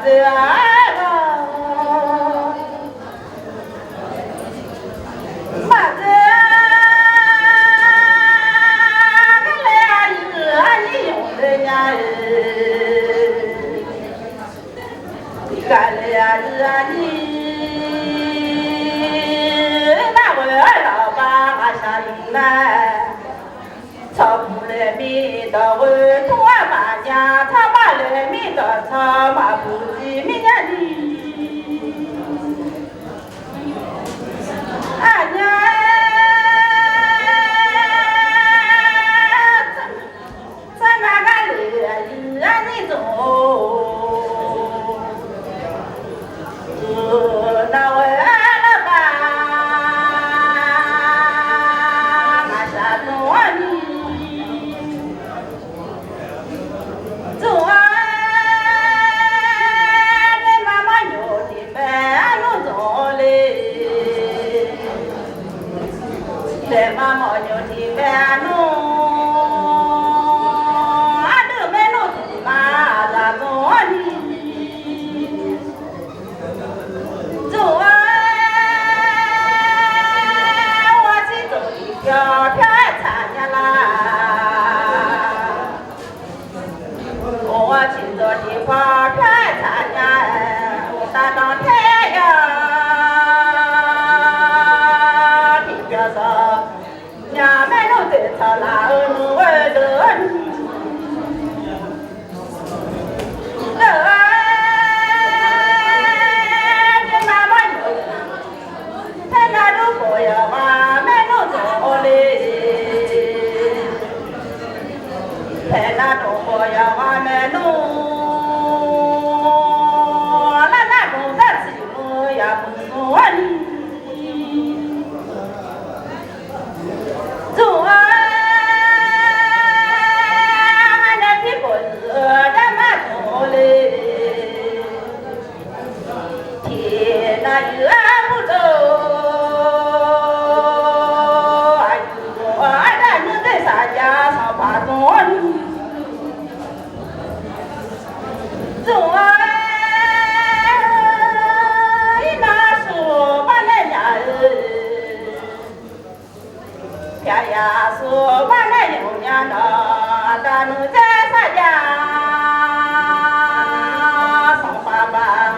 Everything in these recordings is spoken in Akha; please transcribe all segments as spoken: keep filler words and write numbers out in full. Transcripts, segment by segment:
Aqdui-aq, maqdui-a, gaqle aqyuif arnyir yawqle nya-e. Gaqle aqyuif arnyir nar ghoe-aer lawqbav ghaqshaq yuf nar, tsawrbuq laeqmir dawq ghoe tmr-aer maqnya, tsawrmar laeqmir dawq tsawrmar buq tiq mirnya ni. Aqnya-aer, tsawrmar gaqle aqyuif arnyir dmq-or, uqnawq ghoe-aer lawqbav ghaqshaq dmq-awr ni. Dmq-aer, daefma mawrnyoq tiq bae arnmr dmq-or le. Daefma mawrnyoq tiq bae arnmr, aqdui maernmr tiq ma aqzaf dmq-awr ni. Dmq-aer, ghawr ciqdawq tiqpyawq pyawr-aer tsaqnya la. Ghawr ciqdawq tiqpyawq pyawr-aer tsaqnya-aer, uqtaf danqtae-awr tiqpyawq sawq nya maernmr teq tsawq laf-eu nmr ghoe deuq-awr ni. Deuq-aer, daefma mawrnyoq paernar dmr khawf yawqghaq maernmr dmq-or le. Paernar dmr khawf yawqghaq maernmr, larnar dmq zar siq muiq yaq muiq dmq-awr ni. Dmq-aer, nae tirkhof zuif-eu darmar dmq-or le. Tiqnav yuif-aer murdov, aqyuif dmq-awr ardav nuirdeq saqjav sanqpaq dmq-awr ni. Dmq-aer, irnan suf barnae nya-eu, pyaqyaq suf barnae yawqnya nawq, aqda nuirdeq saqjav sanqpaq baq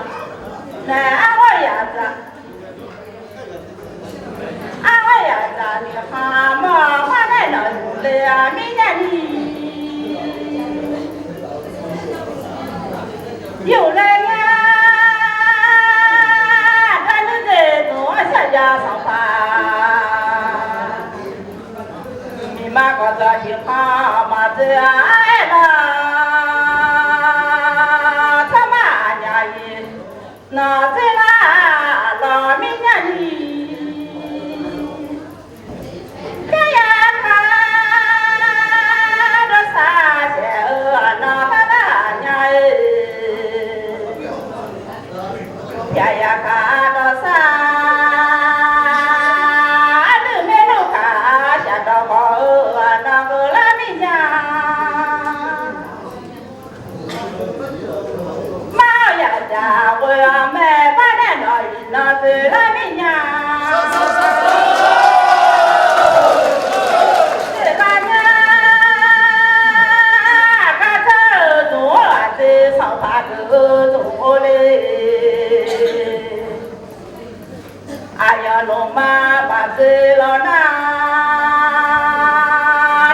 nae arghawr yaq dzaq. Arghawr yaq dzaq miqkhaq mawr-awq, khar nae nawq yufle-a mirnya ni. Yufle nya, aqda nuirdeq dmq-awr saqjav sanqpaq. Miqma kawqdzaq tiqkhanr maqdzoer-a aernar, tsawrmar aqnyaf-iq nawq dzoer lar lawq mirnya ni. Pyaqyaq kaq dawqsar saef-eu aqnan parlar aqnya-e. Pyaqyaq kaq dawqsar, aqdui maernmr kaq shafdawq khawf-eu aqnan keuvlar mirnya. Mar-eu yaqdzaq ghoe-awr mae, barnae nawq-iq nan dzoerlar mirnya. Dzoerlar nya, aqgar tar-eu dmq-or aqdui sanqpaq deuq-eu dmq-or le. Aqyawf lmqma maqdzoer lawq nar,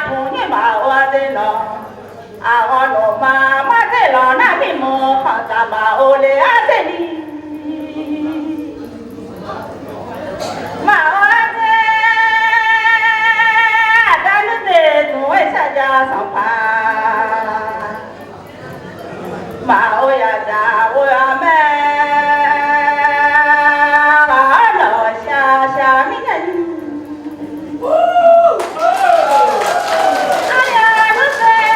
tmqnymr maqghov-a dzer nawq. Aqghawq lmqma maqdzoer lawq nar, mirmuiq khanqdzaq maqghov le-a dzer ni. Maqghov-a dzer, aqda nuirdeq dmq-aer saqjav sanqpaq. Maqghov yaqdzaq ghoe-awr mae, ghaq-awr nawq shaq shaq mirnya ni. Aqyawf luf dzoer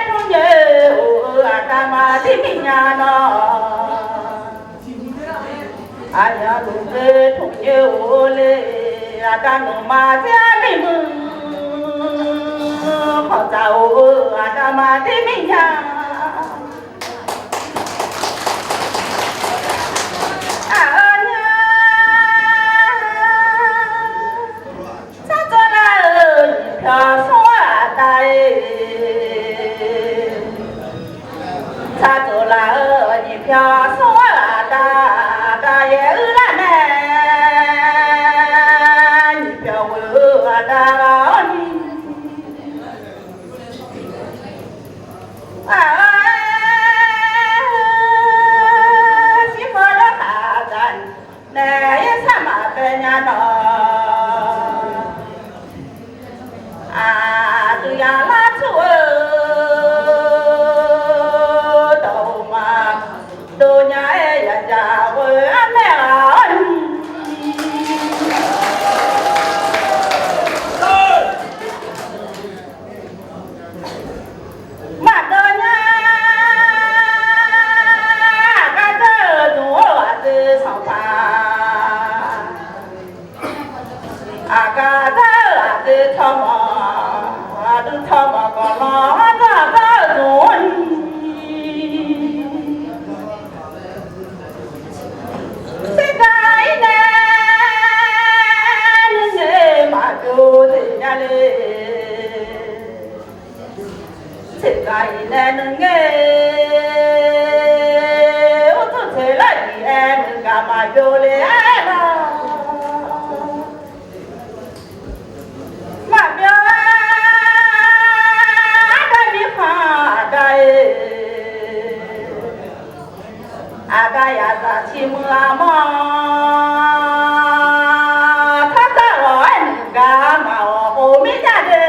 tmr nyoer of-eu aqda maqdir mirnya nawr. Aqyawf luf dzoer tmr nyoer of-eu le, aqda nawq maqdir mirmuiq khanqdzaq of-eu aqda maqdir mirnya. Pyawq smr-eu aqda, aqda yaeq-eu lar mae, nyiq pyawq ghoe-eu aqda ghaq-awr ni. Aq-eu, shirkawv lawrkhaq dzaq naeq-aer sar maqbae nya nawq. Aqdui yaq lar tsur-eu dawq-euq maqdov nya-aer yadzaq ghoe-anr naeq-awr ni. Maqdov nya, aqgar dzeur-eu dmq-or aqdui sanqpaq. Aqgar dzeur-eu aqdui tsawrmawq, aqdui tsawrmawq gawqlanq-anr dzeur-eu dmq-or ni. Tsergaq-ir nae nuingae maqbyov le nya le. Tsergaq-ir nae nuingae, urtur tseq lar-iq aer nuigaq maqbyov le-aer lawr. Maqbyov-a, aqda mirkhanq aqda-iq. Aqda yaqzaq tiq muiq-aq mawr, tartar ghawq-aer nuigaq maqghawq khof mirnya de.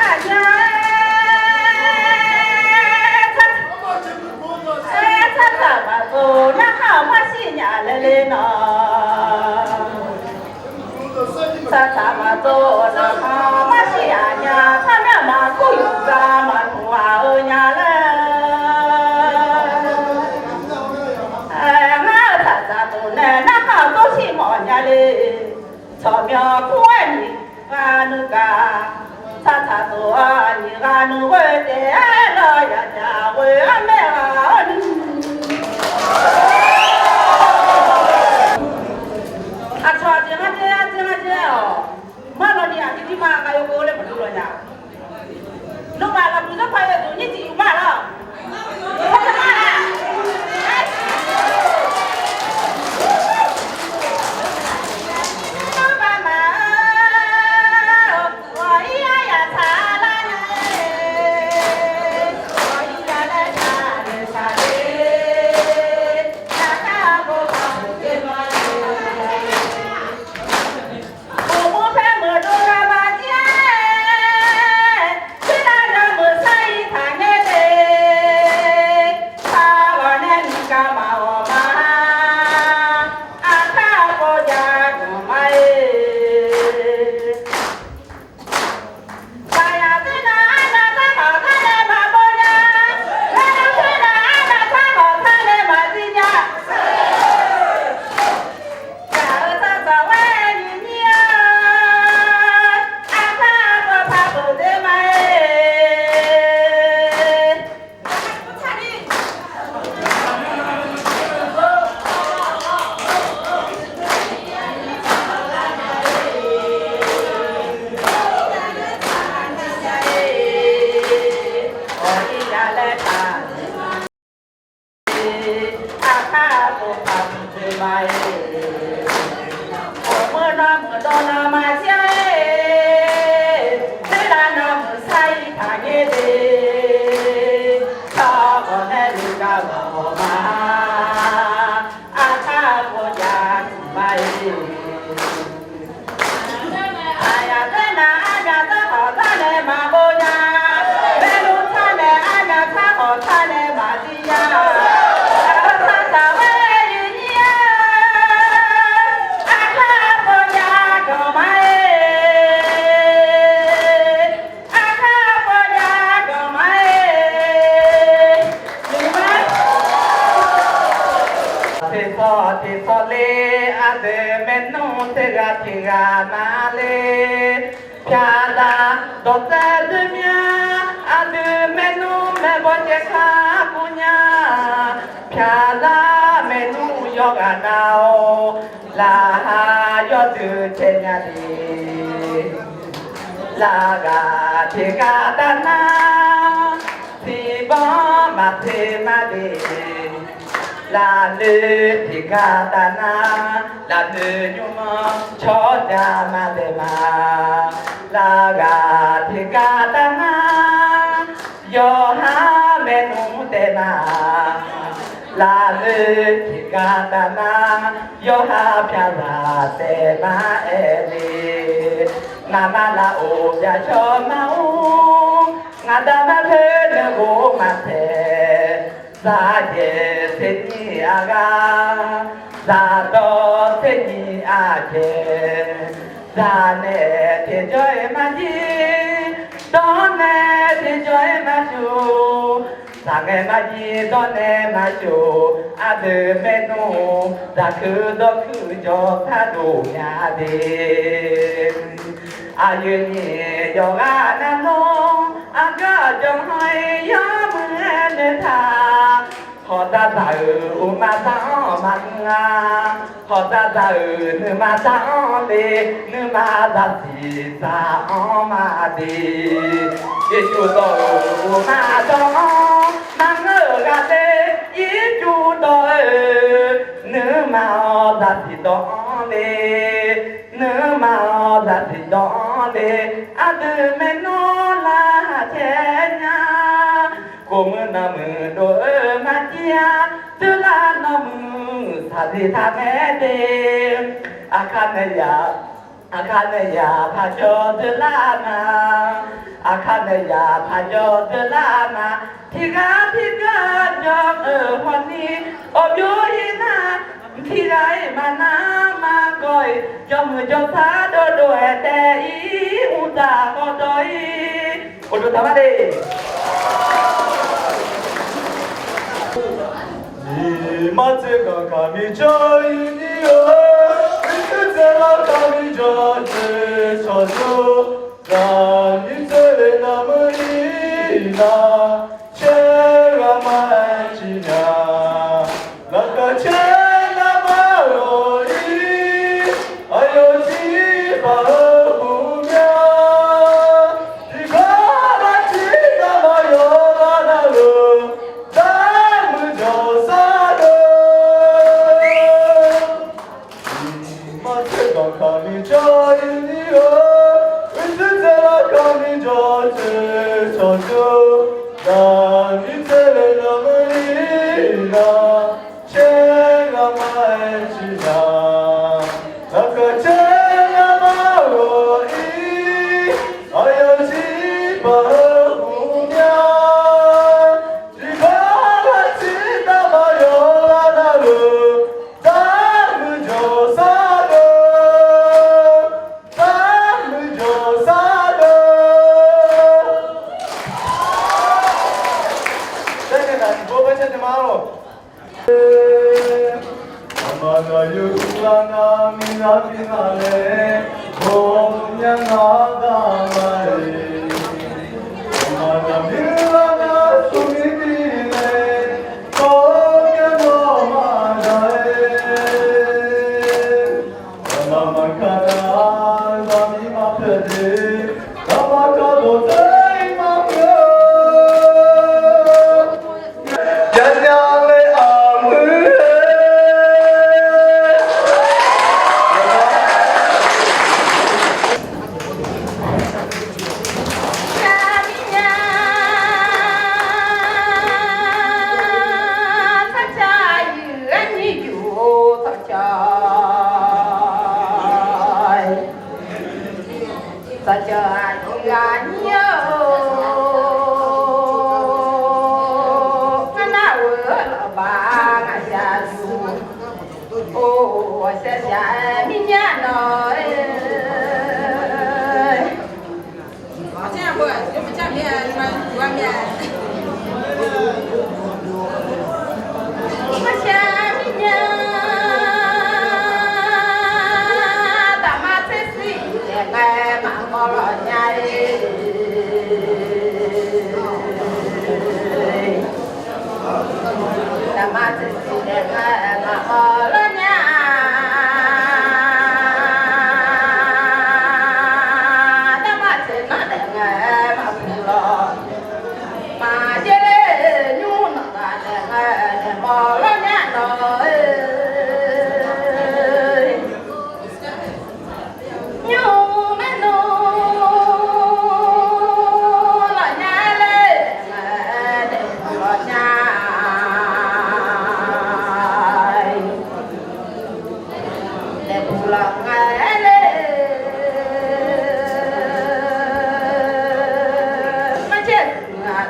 Aqnya-aer, aer, tsartaq maqtsov narhaq-awq marshir nya laer le nawq. Tsartaq maqtsov narhaq-awq marshir aqnya, tsarmyanr maqkur yuf za maqtmq ghaq-eu nya laer. Aer, ngar-eu tsaqtsaq dmq nae narhaq-awq tsawrshir mawf nya le. Tsawrmyanr kur-aer nyiq ghaq nuigaq, tsartaq dov-a nyiq ghaq nuighoe taef-aer lawr yadzaq ghoe-anr naeq-awr ni. Aqcawq aqjeq ngar dzer-a dzer ngar dzer-awq. Marlawni aqdir jirma ghaq yawkeuv laer maqdur lawq nya. Nawmaf lafbuiq zanrpaq yawduq nyir tiq yuf ma lawr. Teqsawq teqsawq le, aqdui maernmr teughaq tiqghaq na le. Pyaqzaq dawqtsaev dzoermya, aqdui maernmr maeqbawq caevkar kur nya. Pyaqzaq maernmr yawqghaq nav-awr, laqkhaq yawdui caevnya le. Laqkhaq tiqghaq tavnar, Yawqha maqteq maqdeq, lafnoeq tiqgar taf nar, lafnoeq nymr-anr cawqjaq maqdaef ma. Lafghaq tiqgar taf nar, yawqha maernmr taef ma. Lafnoeq tiqgar taf nar, yawqha pyaqzaq taef ma aer le. Ngaqma laf of byaqshawr ma-or, ngaqda marteu nuighof maqtaeq. Zaqjaeq tser nyir aqghaq, zaqdawr tser nyir aqjaeq, zaqnaeq tiqjawr-iq marjir, dawrnaeq tiqjawr-iq marjur, zaqngae marjir dawrnaeq maqjur, aqdui maernmr zaqkuir dawrkuir jawr sar dov nya de. Aqyuif nyiq yawqghaq navluf, aqgar aqjawq-anr-ir yawmuiq-aer noeqtaq. Hawqdaq zaq-euq uqma dar-anr maqngeur-a. Hawqdaq zaq-euq nuima dar-anr le, nuima zaqsiq zaq-anr maqde. Ircuf dawq-euq uqma dar-anr maqngeur-euq ghaq le, ircuf dawq-euq nuima-awr zaqsiq dawq-anr le. Nuima-awr zaqsiq dawq-anr le, aqdui maernmr lar caer nya. Khof muiq nawq muiq dov-eu marjir-a, dzeurlar nawq muiq saqdui taq mae de. Aqkar nae yaq, aqkar nae yaq paq jawr dzeurlar ma. Aqkar nae yaq paq jawr dzeurlar ma. Tiqghaq tiqghaq jawr-euq hawni, awqbyov-ir nar, tiqghaq-iq maqnar maqgawr-iq, yawmuiq jawrsar dovdov-aer taef-ir, uqdzaq hawdawr-ir, uqduq taqmar de. Iqmar tser ganq kaqmi jawr-ir ni-or, uicuiv tser lar kaqmi jawr tser shawqzor, zaqmiq tser le nar meuq-ir nar, caer ghaq ma-aer ciqnya. Laqkhaq caer nar maqghawq-ir, aqyawf tiqpaq-eu khmqmya. Tiqgar lar tiqgar maqyawf lar navluf, darmuiq jawrsar deuq. Iqmar tser ganq kaqmi jawr-ir ni-or, uicuiv tser lar kaqmi jawr tser shawqzor, zaqmiq tser le nar meuq-ir nar, caer ghaq ma-aer ciqnya. Laqkhaq caer nar maqghawq-ir, aqyawf tiqpaq-eu khmqmya. Tiqgar lar tiqgar maqyawf lar navluf, darmuiq jawrsar deuq, darmuiq jawrsar deuq. Aernaeq naq tiqpov par jar nae ma lor. Aqma ghaq yawhuiq lar nar, mirlar mirlar laer, ghawqmya ngar gar ma-iq. Aqma ghaq mirlar nar, smrmir mirnae, ghawqmya nawr maqdaq-aer. Aqma maqkar nar, zaqmiq maqpyaeq jeq, aqma kar dawq dzer-ir maqmuiq-eu. Janya le aqmuiq-eu. Tsawrjeuq aqyuif aqnyir-or, ngar nar-euq lawqbaq ngaq ya yur. Or, shaqshaq mirnya nawr-eu. Shaqshaq mirnya, daqma tser shir-iq taef ngae maqmawr lawq nya-iq. Daqma tser shir taef ngae maqmawr lawq nya. Daqma tser nar taef ngae maqmawr lawq. Maqjav le.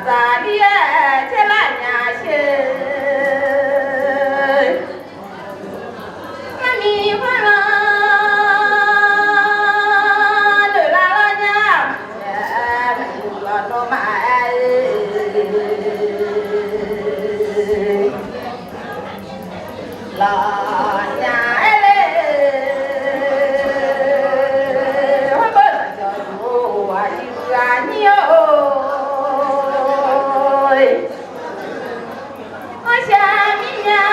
Zaqlir-aer caerlar nya sher. Armiq khoerlan noeqlar lar nya, maqmuiq-awr nawmaf-aer lawqnya-aer le. Khoerbeu zaqjawq-eu aqyuif aqnyir-or, arshaq mirnya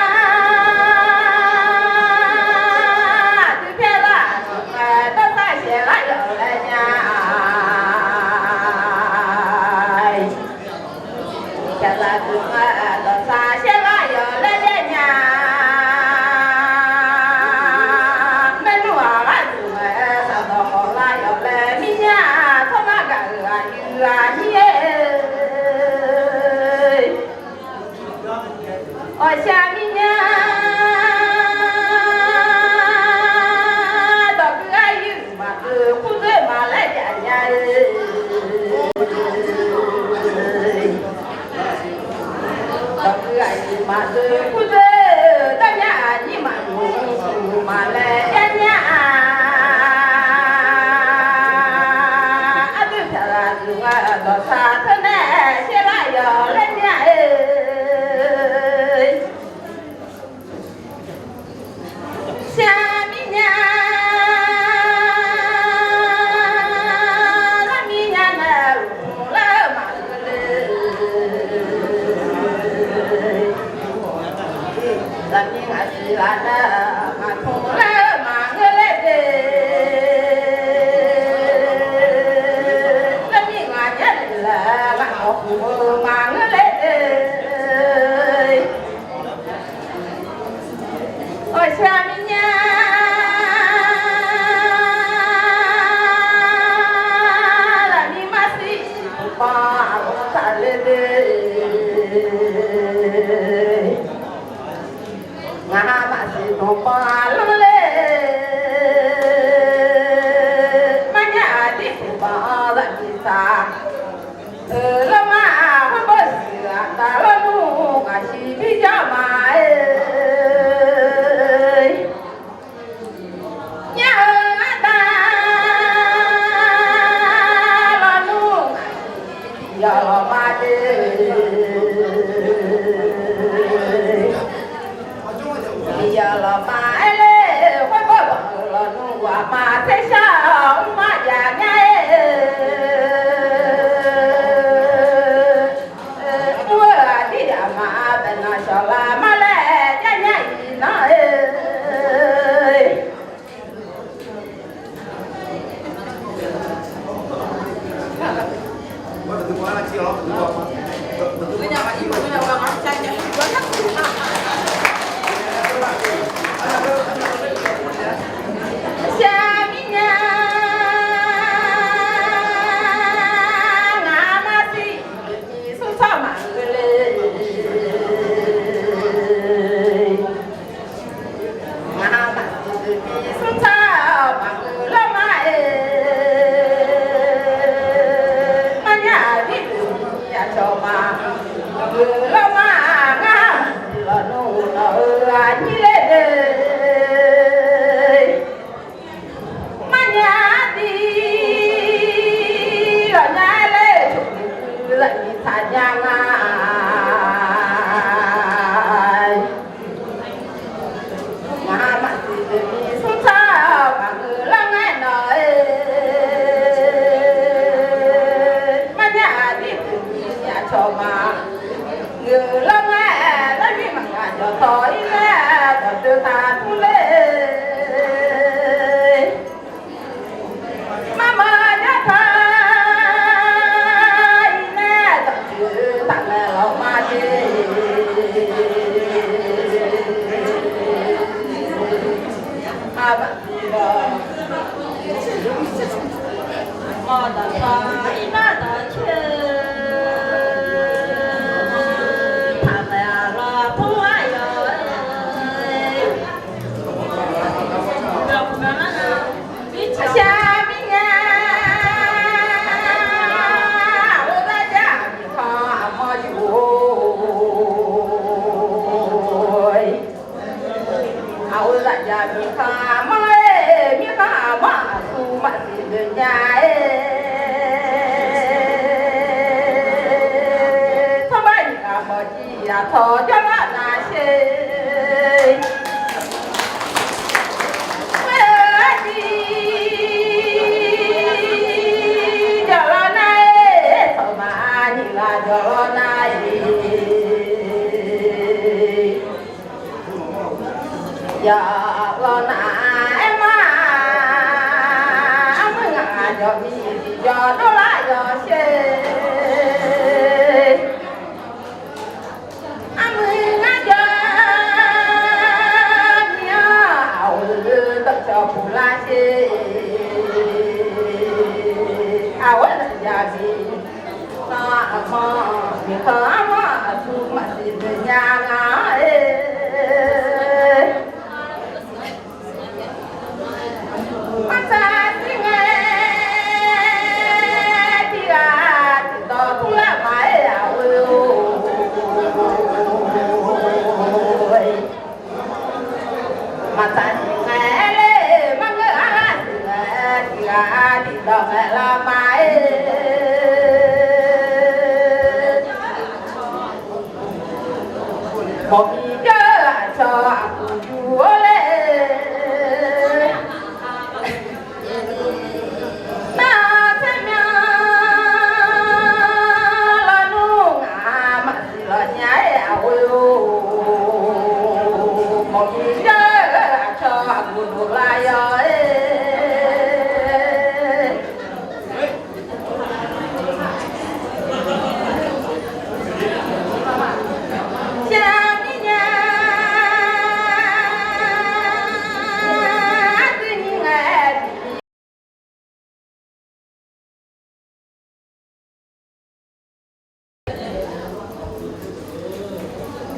aqdui pyaev lar-aq, dawrsar shaeq lar yawf laer nya. Pyaqzaq deuq-anr dawqsar shaer lar yawq laer jaev nya. Maernmr-aq gharduq-aer saqdawq khawf lar yawq laer mirnya. Tsawrmyanr gaq-euq aqyuif aqnyir-aer, awqshaq mirnya dawq gui-aer yir maqdeuq kurdzoer maqlaer jav nya-eu. Dawq gui-aer yir maqdeuq kurdzoer darmya aqnyir maqdeuq maqlaer jav nya-a. Aqdui pyaqzaq deuq-anr dawqsar teunae shaer lar yawq laer nya-eu. Shaq mirnya lar mirnya nae luf lar-eu maqngeur le. Zaqmiq ngaq siq laf nae maqtmq lar-eu maqngeur le de. Zaqmiq ngaq nya le laer maqtmq-eu maqngeur le de. Awqshaq mirnya lafni marsiq tiqpan aqlaf taqle de. Ngaq-anr maqsiq tanqpanq lanr le. Marnya aqdir tiqpan-anr zaqmiq taq-euq lanma-aq, khoerbeu siq aqda lawnmr ngaqsiq bijawr ma-aer. Nyar-eu arda lawnmr ngaqsiq bijawr ma de. Bijawr lawqma-aer le, khoerbeu banq-eu lawnmr ghaq ma tersar-awr mrma jav nya-aer. Mr-eu aqdir jaqma baeqnaq shawq lar ma laer jav nya-iq lanr-eu. Shaq mirnya ngaq marsiq smr tsawrhaq maqngeur le. Ngaq marsiq smr tsawrhaq maqngeur lanr ma-aer. Marnya aqdir deuq ni aqcawq maqngeur lanr ma. Ngar lawnmr nawq-eu aqnyir le de. Marnya aqdir lawqnya-aer le, zaqmiq taqnya nga. Ngaq marsiq deuq ni smr tsawrhaq maqngeur lanr ngae nawq-eu. Marnya aqdir deuq ni aqcawq maqngeur lanr ngae, zaqmiq maqngeur jawqtawq-ir ngae, dawqdeuq taqtur le. Marmawr jar taq-ir nae, dawqdeuq taqmaeq lawq ma de. Mawq dawqtawv-ir nar dawqcaer-eu, Tawq jawrlar naqsher. Khoer-eu artiv jawrlar nar-iq, tawq maq nyiq ghaq jawrlar nar-iq, jawrlar nar-aer ma, armur ngaq jawq mi tiqjawr dovlar yawsher. Armur ngar jawr mir-anr, aqghoe dawqcawq puq lar sher. Aqghoe dawqcawq bi, aqmanr miqkhanq armur aqsur maqsiq deuq nya nga-aer. Maqtsaq sir ngae, tiqghaq tiqdawq turlar maqaer aqghoe-or. Maqtsaq sir ngae le, marngeur arlar siq ngae, tiqghaq tiqdawq ngaeqlar maqaer. Mawqbif jawr-eu aqcawq aqkuq yur-awr laer, nar-aq tsaermyan lawnmr ngaq maqsiq lawqnya-aer aqghoe-or. Mawqbif jawr-eu aqcawq aqkuq dovlar yawr-aer. Shaq mirnya, aqdui nyiq ngae,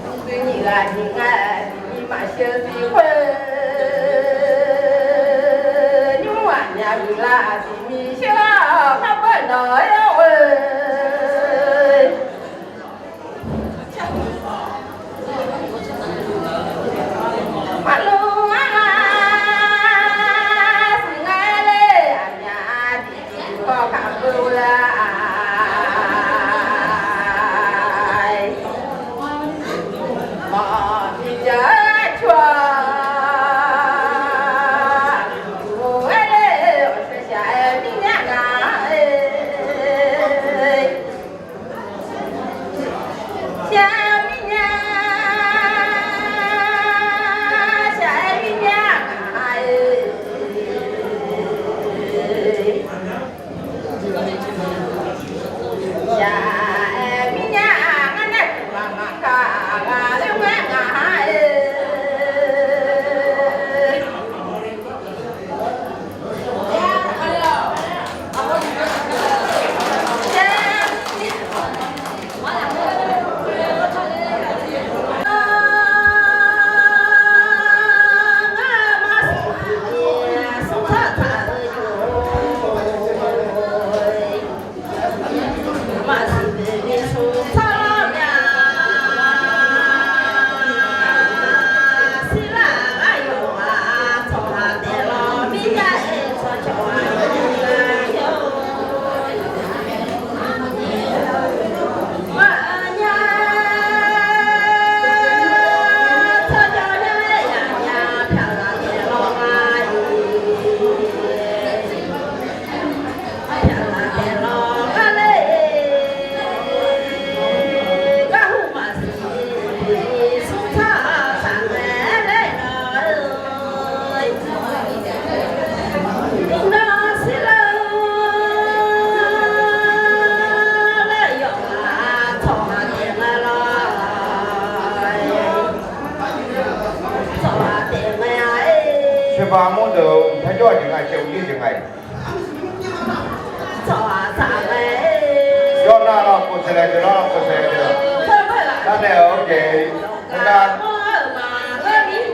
aqdui nyiq ghaq nyiq ngae, tiqmi maqsheu tiq khoer, nymr aqmyaq huiqlar tiqmi sheuq-awr kharpeur nawq-aer-awr-eu. Maqluf-anr ghaq siqnya le, aqmyaq tiqtiq tiqkawv kaqbeu ghoe-a. Mawq tiqjawr-aer cawq-awq, aqghoe-aer le, awqshaq shaq-aer mirnya ngaq-aer. Shaq mirnya, shaq-aer mirnya ngaq-aer. Shaq-aer mirnya ngar nae tiqmaq maqka ghaq oer ngaer ngaq-aer. Sheuqbaq mawr deuq-eu mqtav jawr-eu jeq nga, caev uq-ir jeq nga-iq. Yawr nar lawr, kov saeqlaeq deuq lawr, kov saeqlaeq deuq. Nar naeq-eu jeq, nar,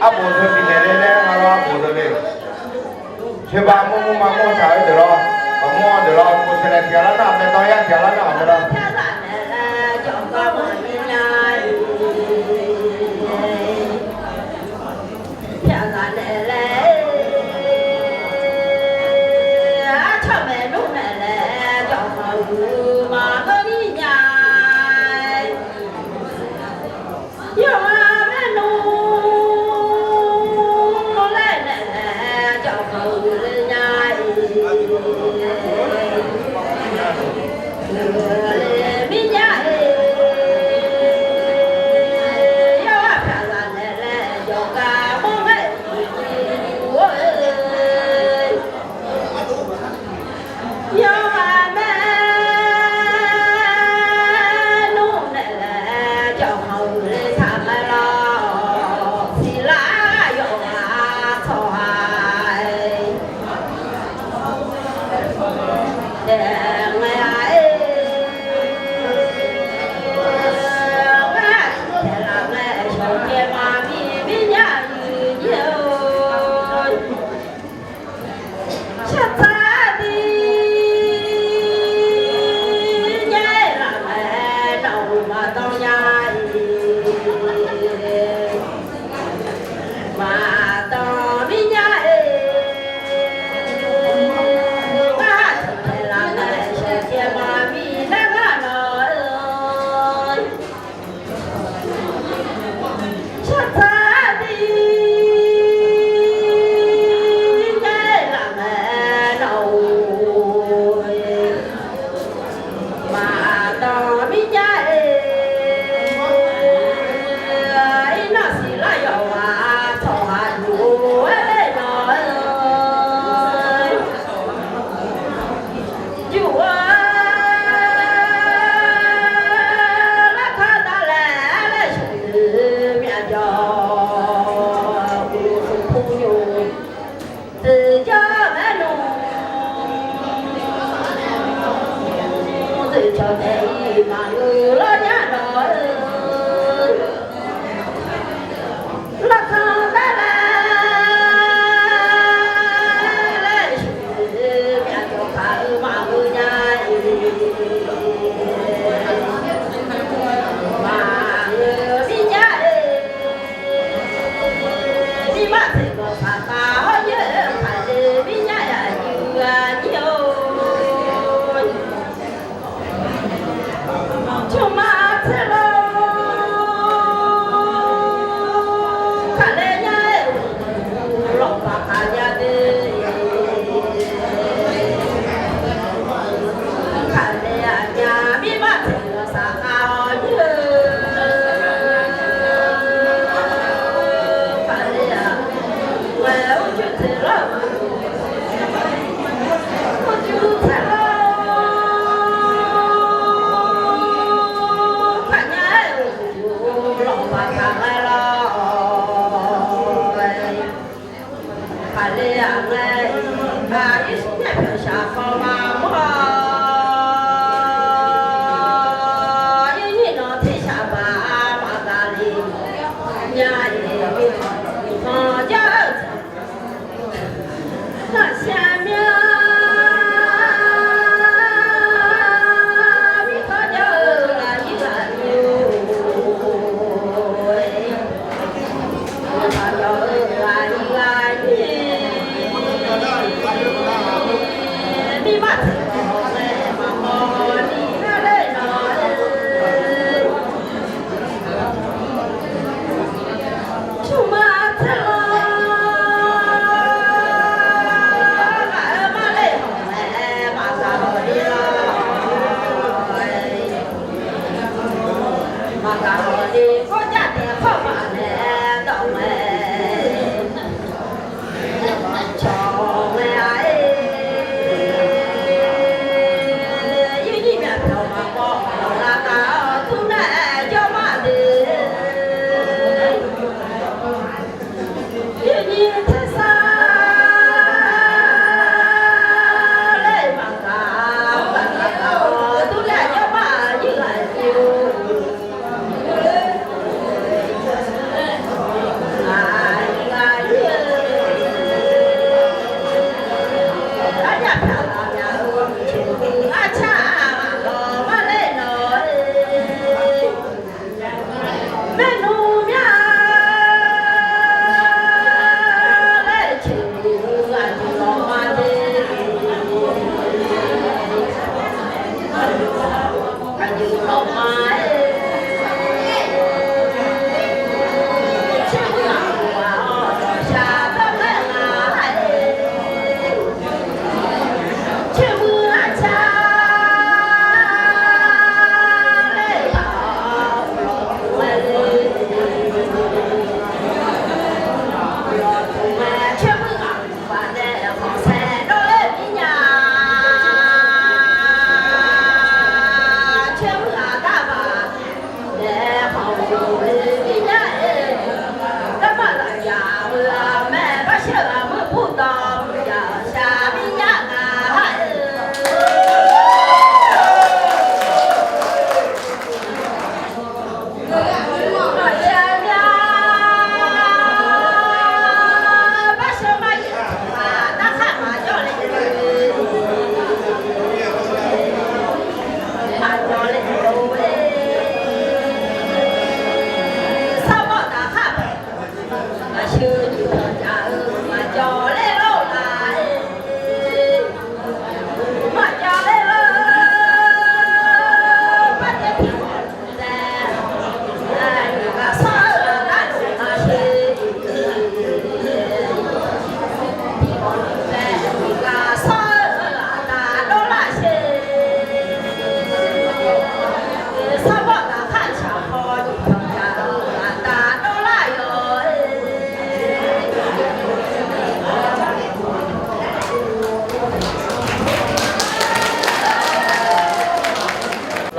arbof teu bifnaeq le laer nga lawr, arbof teu le. Sheuqbaq mawr mawr ma mawr taq-eu deuq lawr, maqmawr deuq lawr, kov saeqlaeq tiq ghaq lar nar, aqmaeq dawq yar tiq ghaq lar nar, aqmaeq lar. Iq maqngeur lawr nya dawq-eu, lawrkanr dar laer laer, myavjawq paq-eu maqngeur nya-iq, maqngeur mir nya-e. Mirmar teq ganq saqkaq hawr nyoer-eu, kaqle mir nya yaf nyiq ghaq nyir-or. Tsawrmar tser lor, kaqle nya-aer, lawqbaq kaq nya de. Kaqle aqnya mirmar teq ganq saqkaq hawr nyoer-eu, kaqle-aq, ghae-eu uqcoer teq lawr-eu, uqcoer tser lor, kaqnya-aer-euq lawqbaq kaq ghae lawr-aer. Kaqle-aq ngae-iq, aqyuif smr nae pyawqshaq kawv ma mawr-awq. Yawnyir nawq tersaq baq-a maqgaq le nya-iq, tanqjar-eu Naqsiq aqmyan mirkhanq jawr-eu aqyuif aqnyir-or, mirkhanq jawr-eu aqyuif aqnyir, mirmar teq ganq-aer maqmawr ni nar ler nawq-aer. Tsawrmar tser lor, ghaq-eu mar ler hawq-aer maqgaq hawq le lawr, maqgaq hawq le, kawrjav taef kawrma nae dawq mae. Cawq ngae-a-aer, yawnyir myavpyawq maqbaw-awq laqkhaq-awr, tmr nae jawrma de. Yawnyir tersar laer maqgaq, maqgaq-awr, tmr nae jawrma yir ghaq jir-or.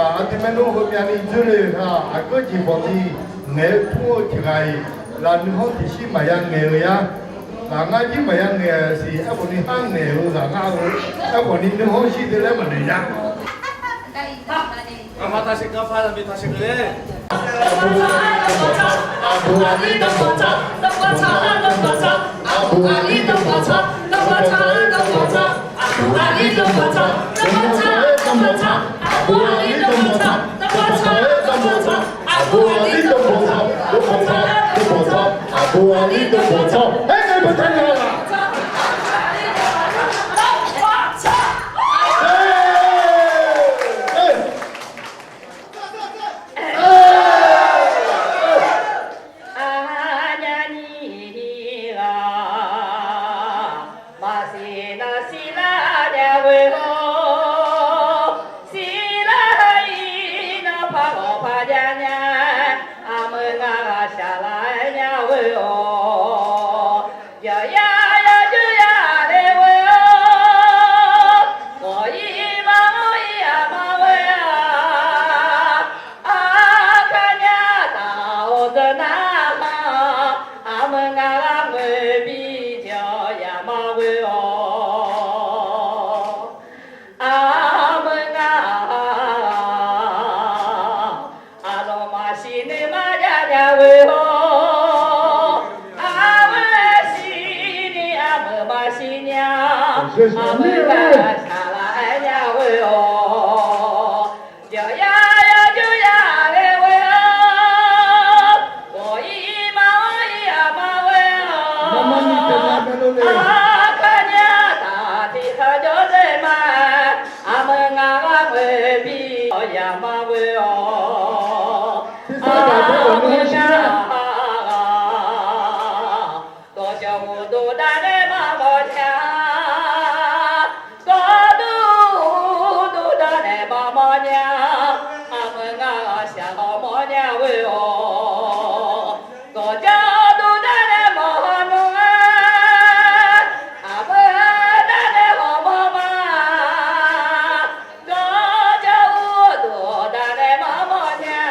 Laf-eu teumaer nmr heumyav ni dzoerle-eu nar, aqgeu jeq bawqni ngaeq-eu tmr-eu tiq ghaq-iq, laf nuikhanr tiqshir maqya ngaeq-eu yar. Laf ngar jir maqya ngaeq-a siq, aerkhawf ni har ngaeq-eu ghaq ngar-eu, aerkhawf ni nuikhanr shir deuq laer maqnoeq nya. Arnyani ghaq maqsiq nar siqlar nya ghoe-awr, siqlar-ir nar par ghawq par jav nya, armeuq ngaq ghaq shaqlaq-aer nya ghoe-awq. Yawqyar yawjuir ya le ghoe-awr, ghawq-ir ma-anr ir aqma ghoe-a. Aqkar nyar taq-awr deuq nar-aq, armeuq ngaq ghaq ngoeqbi jawr yaq ma ghoe-awq. Armeuq ngaq aqlawq maqsiq nuima jav nya ghoe-awr, armeuq siqni armeuq maqsiq nya, armeuq ngaq shaqlaq-aer nya ghoe-awq. Yawqyar yawjuir ya le ghoe-awr, ghawq-ir ma-anr ir aqma ghoe-awq. Aqkar nyar taq tiqkhav jawr dzae ma, armeuq ngaq ghaq ngoeqbi jawr yaq ma ghoe-awq. Armeuq ngaq ghaq dawqshawq uqduq daq nae maqmawf nya, dawqduq uqduq daq nae maqmawf nya, armeuq ngaq ghaq shaq-awr mawf nya ghoe-awq. Dawqjawr duq daq nae mawf nmr-aer, armeuq daq nae mawf mawf ma. Dawqjawr uqduq daq nae mawf mawf nya,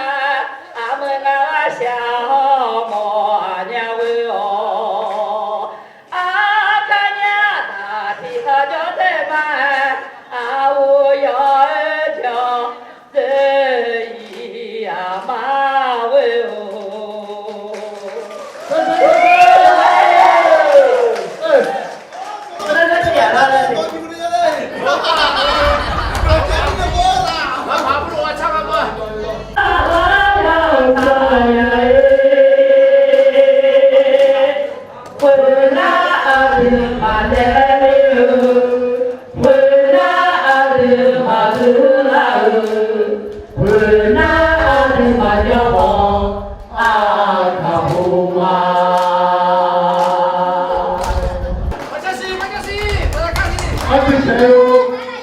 armeuq ngaq ghaq shaq-awr mawf nya ghoe-awq. Aqkar nyar taq tiqkhav jawr dzae ma, arhu yawr-eu jawr dzae-ir aqma ghoe-awq.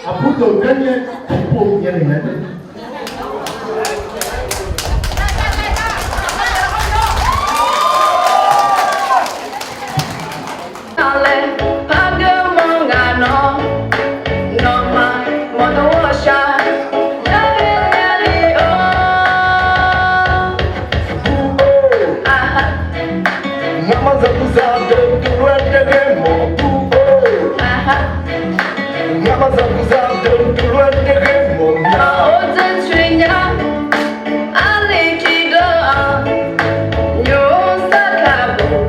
Aqbur dawq gar ngae, tiqpov ngae le ngae. Laer par geur mawr ngaq nawr, nawmaf mawqdawr ghawqshaq, yar ghae nya le-awr. Ngamaf zaqguq zaq deuq deuq-aer daef ghae mawf dur-or. Ngamaf zaqguq zaq deuq deuq-aer daef ghae mawf dur-or. Maqor dzeurcoer nya, arle tiqdeuv-aq, nymq-mr sarkaq bof,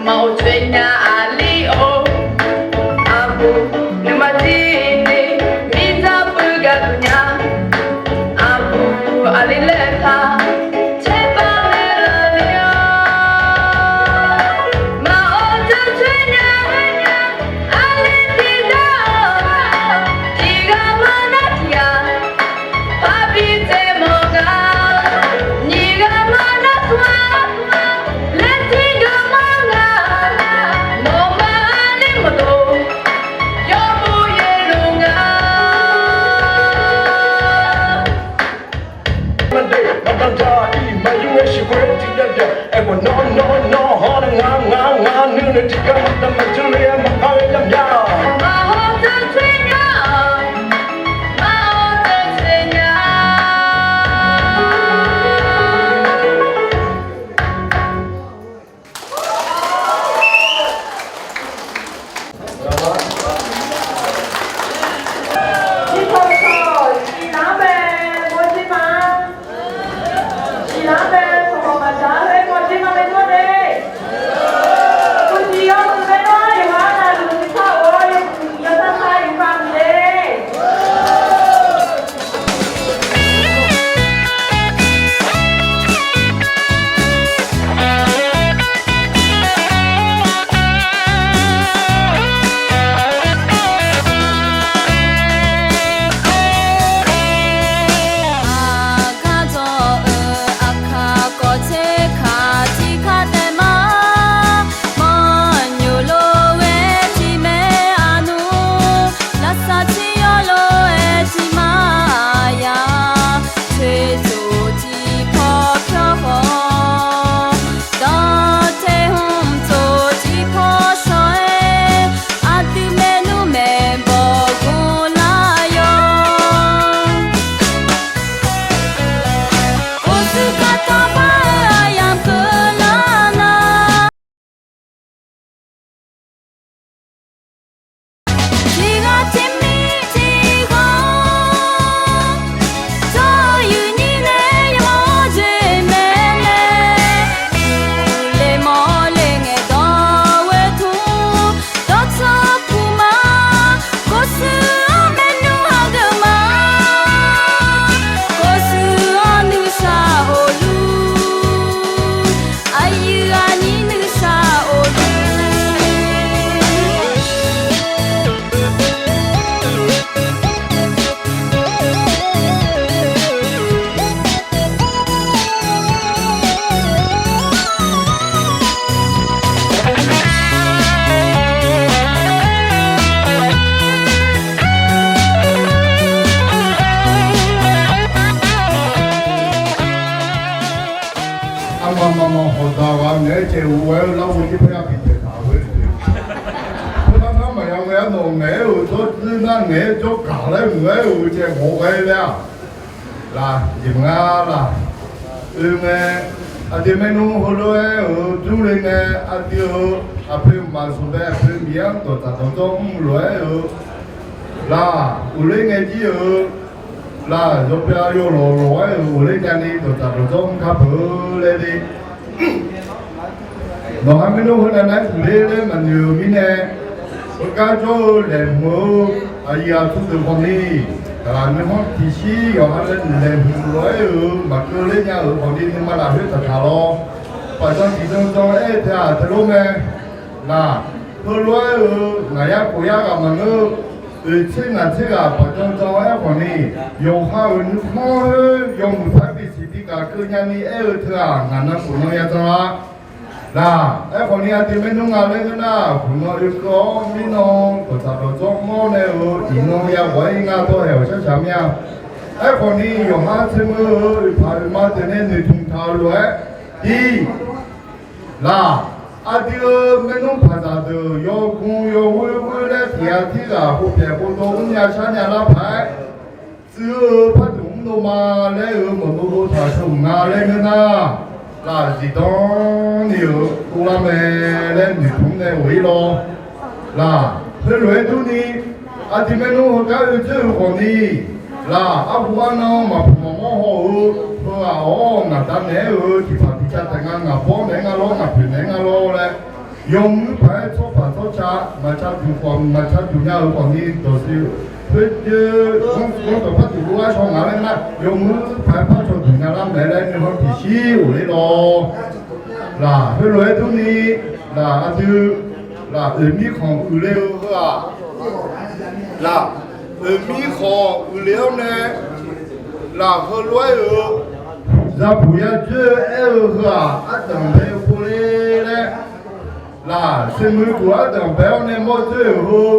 maqor coer nya aqli-or. Aqbur nuima jir ni, mirdzaq puiv gaq duq nya. Aqbur aqli laer taq, caerbav naeqlaf le-awr. Maqor dzeurcoer nya, arle tiqdeuv-aq, tiqghaq maqnar tiqghaq, parbi tsaev mawf nga. Nyiq ghaq maqnar tmr-a, laer tiqghaq maqnar nga. Nawmaf aqli mawqdov, yawmuiq yaerluf nga. Maqdaq Awqdaq ghaq ngaeq-aer caev-eu ghae-eu larghov jir parya bitaeq taq-eu-aer, khoernar nar maqya ghae-aer nawq ngaeq-aer-euq jawrduir nar ngaeq-aer jawrgaq laer mq-aer-euq caev ghawq ghae laer-aq, laf, jeq maqnga laf. Oe ngae, aqdui maernmr heulof-aer-euq durle ngae, aqdui-euq aqpoeq maqzmq bae aqpoeq Miqyaer-anr dawqtsaq dawqdzawr mr lof-aer-euq laf, uqler ngae jir-euq laf, yawpyar yawlawq lawq-aer-euq uqler nyani dawqtsaq dawqdzawr mr kar peuq-eu laer le. Nawqha maernmr heunav nar huiqler laer maqnoeq-euq mirnae, heugar jawr-eu laeqhmq-eu aqyuif aqtsu deuq khawfni, aqlaf nuikhanr tiqshir yawqha laer laeqhmq lof-aer-euq maqkeuv ler nya-euq khawfni nuima lafkhoer taqtaq lawr. Paqdzan tiqdzan dzan-aer teu-aq teulof mae. Laf, heulof-aer-euq ngaq yar khof yar ghaq maqngeur-eu, oeq tser ngaq tser ghaq paqdzan dzan-aer khawfni, yawqha-euq nuikhanr khoer yawmuiq par bisiq bi gaq keuv nyani aer-eu teu-aq, ngaq nan khof nan ya dzan-a. Laf, aerkhawfni aqdui maernmr nga laer ngeur nar, khof nan oekeuv-awr mirnan dawqtsaq dawqdzawr mr-awr nae-euq iqnan yaghawq-aer ngar dawr haeq-awq shar shaq mir-a. Aerkhawfni yawqha tser meuq-eu oeqpaq oeqma deuq nae noeqtmq taq-eu lof-aer, ir, laf, aqdui-euq maernmr paqzaq deuq yawgm yawghoer ghoer laer tiq ghaq tirghaq hopyaeq hov dov mrnya shar nya lar paq-aer, tsuif-eu par duq mr dov ma laer-euq mawqdov dov taq sheuq nga laer ngeur nar, laf, zifdan ni-euq dovlar mae laer noeqtmq nae ghof-ir lawr. Laf, heulof-aer durni, aqdui maernmr heugar oe dzoer-euq khawfni, laf, arhu arnan maqpuq maqmawr haw-eu, heu-aq awr ngaq da naeq-aer-euq tiqpaq tiqca taef nga, ngaq bawr naeq-aer nga lawr, ngaq poeq naeq-aer nga lawr laer, yawmuiq paq-aer tsawrpaq tsawrca, maqca duq khawf maqca duq nya-euq khawfni dawqtsuif khoer dzoer, ghanr dawq par duq lof-aer shaw ngaq laer nar, yawmuiq paq-aer par caw duq nya lar mae laer nuikhanr tiqshir ghofler lawr. Laf, heulof-aer durni, laf, aqdui, laf, oeqmir khanq uiqle-eu heu-aq, laf, oeqmir khanq uiqle-awr nae, laf, heulof-aer-euq zabuq ya dzoer-eu aer-eu heu-aq, ardanq bae-eu pov ler laer, laf, tser meuq duq ardanq bae-awr nae mawr dzoer-euq heu,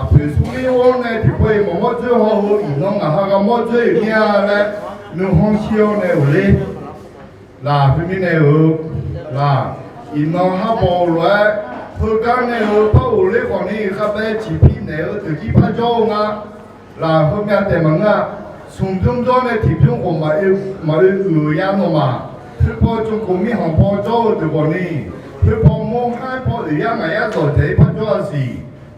aqpoeq smrmir-awr nae tiqpov-iq mawq mawr dzoer haw-eu iqnan ngaq ha ghaq mawr dzoer-euq mir-a laer, nuikhanr shir-awr nae ghofler. Laf, khoermirnae-eu, laf, iqnan harbaw-eu lof-aer, heugar nae-eu par ghofler khawfni khavbae ciqpir naeq-eu deuq jir par jawr-eu nga. Laf, heumyav taef maqngeur-a. Smq bymr jawr nae tiqbymr khawf maqoe uiq-euq ya nawmaf, khoerpaw tsovkhof mirkhanq paw jawr-eu deuq khawfni, khoerpaw mawr haer paw oeq yar ngaq yar dawq daeq-ir par jawr-a siq.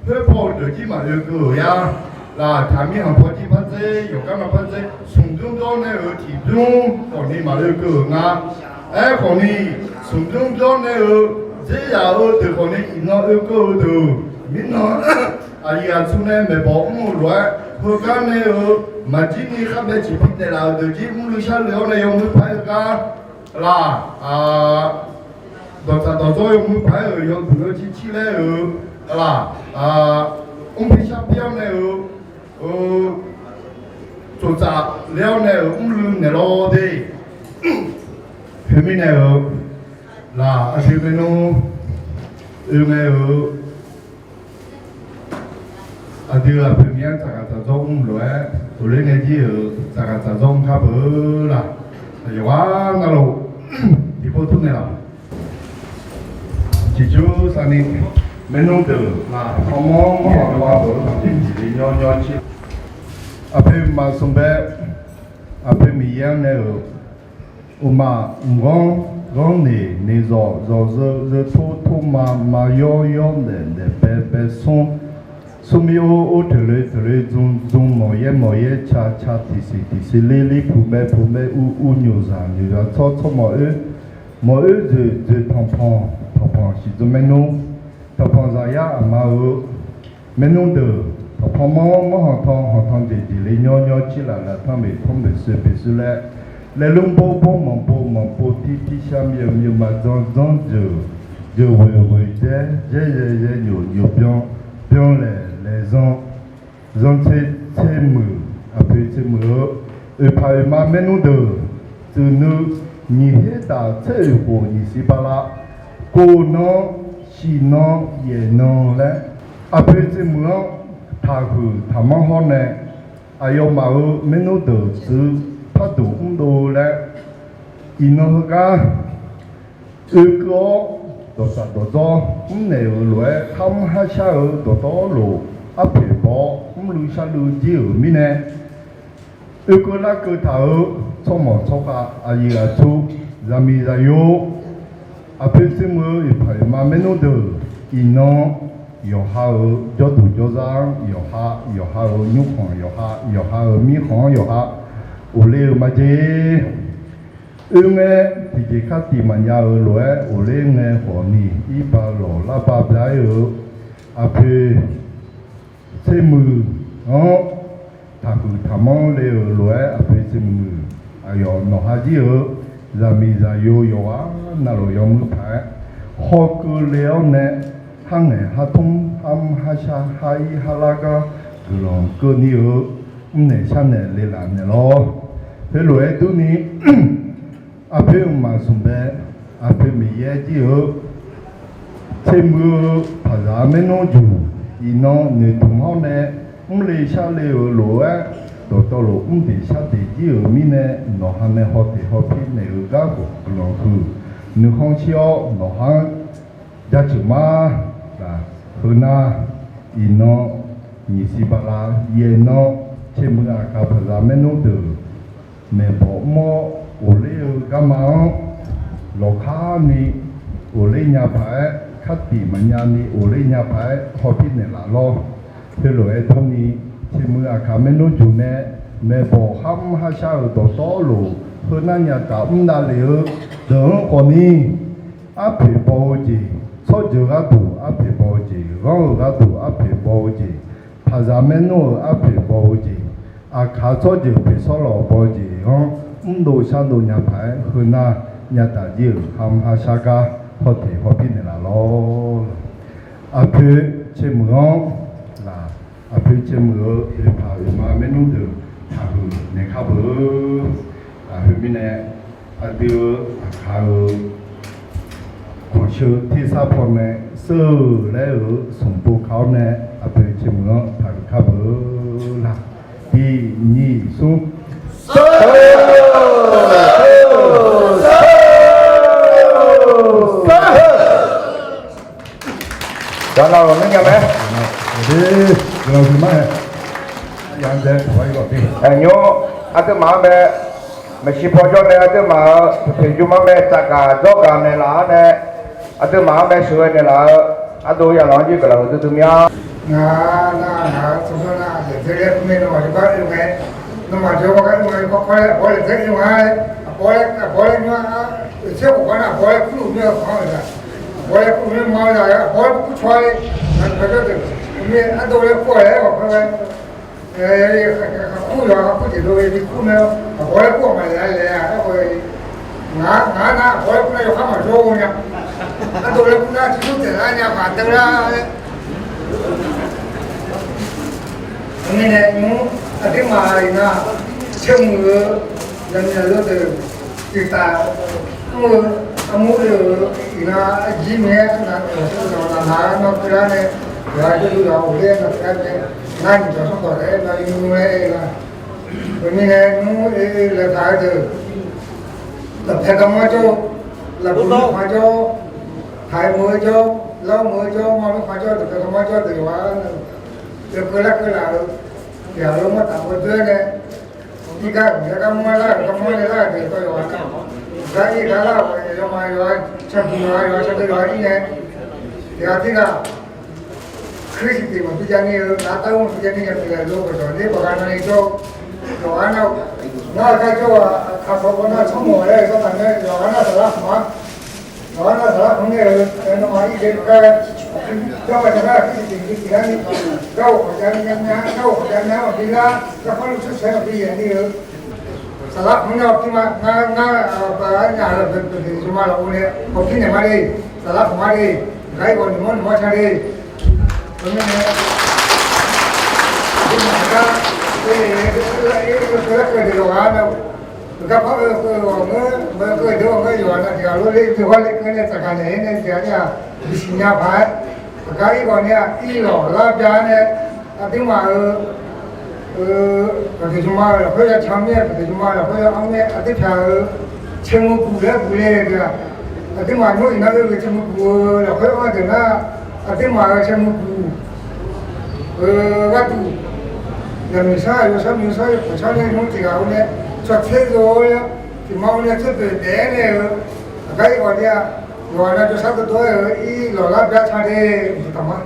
Khoerpaw-euq deuq jir maqoe keuv-euq ya. Laf, taq mirkhanq paw jir par dzer, yawqgar ma par dzer, smq bymr jawr nae-euq tiqbymr khawfni maqoe keuv-euq nga. Aerkhawfni, smq bymr jawr nae-euq dzer yaf-eu deuq khawfni iqnan oe keuv-eu deuq mirnan, aqyuif aqtsu nae maeqbawq mr-eu lof-aer heugar nae-euq maqjir ni khar bae ciqpir taef laf-euq deuq jir mrluiv sharluiv-awr nae yawmuiq paq-aer heugar, laf, dawqtsaq dawqdzawr yawmuiq paq-aer-euq yawduq yawcir cir laer-euq, laf, mrpir sharpir-awr nae-euq, tsoftsaf ler-awr nae-euq mrluiv naeqlawr de. Khoermirnae-euq, laf, aqdui maernmr oe ngae-euq, aqdui aqpoeq Miqyaer-anr tsaqghaq tsaqdzawr mr lof-aer, uqler ngae jir-euq tsaqghaq tsaqdzawr mr kar peuq-eu laf. Aqyawf-anr navluf tiqpov tmr naeqlaf. Ciqcur saqni, maernmr deuq laf, armawr mawr-awq, yawqha deuq-anr tiqjeq nymr nymr cir, aqpoeq maqsmq bae, aqpoeq Miqyaer-anr nae-euq uqmaq mqghanr ghanr neq neq zawq zawq zeu zeu tor tor ma ma yawr yawr daef daef bae bae smr, smrmir or or teuqle teuqle dzm dzm mawq yaer mawq yaer ca ca tiqsiq tiqsiq lir lir puq mae puq mae uv uv nyoqzaq nyoqzaq tsawr tsawr mawq oer, mawq oer dzoeq dzoeq tanqpanq tanqpanq siqdzm maernmr, tanqpanq zaqyar aqma-euq maernmr deuq, tanqpanq mawr mawr hanqtan hanqtan jeq jeq le nymr nymr cir laf laf tanr meq tanr meq soe beq soe laer, laer lmr bor bor manq pov manq pov tir tir shar myeuq myeuq ma dzan dzanr jeuq, jeuq ghoeq ghoeq dzaer dzaer yaer yaer nyoq nyoq byan, byan laeq laeq zanr, zanr tser tser muiq, aqpoeq tser muiq-eu, oeqpaq oeqma maernmr deuq, tsuif nui, nyiq her daq tser oeq khof nyiq siq bala, kov nan, siq nan, yaef nan laer, aqpoeq tser muiq-anr taqhuiq taqmanr hawr nae, aqyawfmaf-euq maernmr deuq tsuif parduq mrdov laer, iqnan heugar Oekeuv-awr dawqsaq dawqdzawr mrnaeq-euq lof-aer, kharmr kharshar-eu dawqtawvluf arpoeq baw-awr mrluiv sharluiv jir-euq mirnae, oekeuv larkeuv taq-euq tsawrmawq tsawrkhav aqyuif aqtsu zaqmiq zaqyo, aqpoeq tsermuiq-eu iqpaq iqma maernmr deuq, iqnan yawqha-euq jawrduq jawrzar-anr yawqha, yawqha-euq nymrkhanq yawqha, yawqha-euq mirkhanq-anr yawqha, ghofler-eu majeq. Oerngae tiqjeq khartiq maqnya-eu lof-aer ghofler ngae khawf ni, irba lawq larba bya-ir-eu aqpoeq tsermuiq-anr taqhuiq taqmanr le-euq lof-aer, aqpoeq tsermuiq aqyawf nawqha jir-euq zaqmiq zaqyo yawqghaq navluf yawmuiq paq-aer hawkeuv le-awr nae, kharngaeq khartmr kharmr kharshar khar-ir khar lar gar guiqlanq keuvni-eu mrnaeq sharnaeq lelaf naeq lawr. Khoerlof-aer durni, aqpoeq mqmaq smq bae, aqpoeq Miqyaer jir-eu tsermuiq-eu paqzaq maernmr juq, iqnan noeqtmq hawr nae mrle sharle-euq lof-aer, dawqtawvluf mrdeq shardeq jir-euq mirnae, nawqha nae hawteq hawpir naeq-eu gar khawf guiqlanq huiq, nuikhanr shir-awr nawqha-anr jaceuq ma. Laf, heu nar, iqnan nyiq siq bala yaeq nan, tsermuiq aqkaq paqzaq maernmr deuq maeqbawq mr-awr ghofler-eu garma-anr lawqkar ni ghofler nya paq-aer, khartiq maqnya ni ghofler nya paq-aer hawpir naeqlaf lawr. Khoerlof-aer durni, tsermuiq aqkaq maernmr juq nae maeqbawq kharmr kharshar-euq dawqtawvluf, heu nar nya taf mr davlef-eu deuq-anr khawf ni, arpoeq baw-eu jeq, tsawrjeuq gharduq arpoeq baw-eu jeq, ghanr-euq gharduq arpoeq baw-eu jeq, paqzaq maernmr-euq arpoeq baw-eu jeq, aqkaq tsawrjeuq poeqsawr lawq baw-eu jeq-anr mrdov shardov nya paq-aer, heu nar nya taf jir-euq kharmr kharshar gar hawteq hawpir naeqlaf lawr. Aqpoeq tsermuiq-anr laf, aqpoeq tsermuiq-eu oeqpaq oeqma maernmr deuq taqhuiq naeq kar beu. Laf, khoermirnae, aqdui-eu aqkaq-eu kawqsheu tersar pawnae seur-euq laer-euq smq pov ka-awr nae, aqpoeq tsermuiq-anr taqhuiq kar beu. Laf, tiq nyiq smr. Nymr, aqduimaf-anr bae maeqshi paw jawr nae aqduimaf-euq puqteq jmrma mae tsafgaq dzawrgaq naeqlaf-awr nae, aqduimaf-anr bae sheuqghae naeqlaf-eu ardov yalawq-anr jir guiqlanq huiqdui dui mir-a. Ngaq-a, nar ngaq-euq tsawrganr nar laeqdzae laer kur mae, nawmaf jawrgar oe ngae, nawmaf jawrgar oe ngae, kawrkawr laer aqbawr laeqdzae oe nga-aer, aqbawr laer, aqbawr laer nymr-a, oeqtser khawf gar nar aqbawr laer kurluf mir-eu khawf-anr-euq nar, aqbawr laer kurluf mir ma-eu nar, aqbawr laer kur caw-a le, aqduimaf jawr deuq, mir ardov laer kur-awq laer-aer ghawqkawr ghae, kur yawq-a, kur jeq dov-e bi kur mae-awr, aqbawr laer kur-awq maqlaeq-a laeq-a aerkhawf, ngaq-a, ngaq-a nar aqbawr laer kur nar yawkhav maqjawr-eu nya, ardov laer kur nar tiqtur taeqlar nya maqdeuv lar laer. Teumirnae nymr aqduimaf iqnan tsermuiq-eu yawqnan yawdeuq tiqtaf mr-eu armur oe-euq iqnan arjir mae-aer nar, nawq-anr keuvlar nae, yawqha jawrduq yawqha ghofler-aer nar, ngar nyiq dawq sanrdawq taef-aer nar, yawmuiq-aer aer-eu nar, khoermirnae nymr oe laeqhaq-eu deuq, lafpae garmanr jawr-eu, lafbuq mirkhanq jawr-awr, taq-aer meuq-eu jawr-awr, lar meuq-eu jawr-awr, mar mirkhanq jawr-awr, lafpae garmanr jawr deuq yawqha-anr nar, yawkeuv larkeuv laf-euq tiq ghaq-euq mawrtaf mawrdoer-aer nae, irgar gaq-aer garmanr lar-euq garmanr nae lar-euq deuq dawq yawqha nar, gar ir gar lar-euq yawma yawqha canbiq yawqha yawqha candeuv yawqha ir nae, tiq ghaq tirghaq Kristian tiq maqbi jav ni-eu, nar dar maqbi jav ni-eu, tiq ghaq lo baqdawq ler baqgha nan ni jawr-eu, yawqha nar, ngar gar jawr-aq, aqkaq paw paw nar tsawrmawq laer-eu garma nae yawqha nar saflar khmq-a. Yawqha nar saflar khmq nae-euq nawmaf irghae gar, jawr-a nar Kristian tiq maqbi jav lar ni, gar-euq khawf jav ni nya nya, gar-euq khawf jav nya maqbi lar, garkawv luf tser saer maqbi yaeq ni-eu, saflar khmq nae-awq pirma ngar ngar baq-aer nya-euq deuq deuq jeq ma lafov nae hawpir naeq ma le, saflar khmq ma le, gar irkhawf noeqmawr noeqmawr ca le. Teumirnae, aqduimaf gar, garkawv deuq yawqghaq nar, garkawv-eu keuv-eu ghawqmyanr, keuv-eu deuq ghawqmyanr yawqghaq nar tiq ghaq lof ler dui hawr ler keuv nae tsaqgaq naeq-aer nae jeq-a nar-aq, bisiq nya paq-aer, aqgar ir ghawq nae-aq, ir lawq lar bya nae, aqduimaf-euq, dawqdeuq jmqma-eu lafkhoer ya can mir-aer, dawqdeuq jmqma-eu lafkhoer ya anr mir-aer, aqduimaf-euq tsermuiq buq laer buq le-eu deuq-aq, Aqduimaf nmr iqnan-eu caermuiq puq-eu lafkhoer anr-eu deuq nar, aqduimaf-euq caermuiq puq-eu gharduq, yaqmiq sar, yawshar miq sar, yawkhof sar nae nmr tiq ghaq-eu nae, tsawrtser zeu-awr, tiqma-awr nae tser boeq daef-aer nae-eu, aqgar ir ghawq ni-a, yawqghaq nav jawrshar dovdov-aer-euq ir lawqlar bya ca de, uqduq taqma.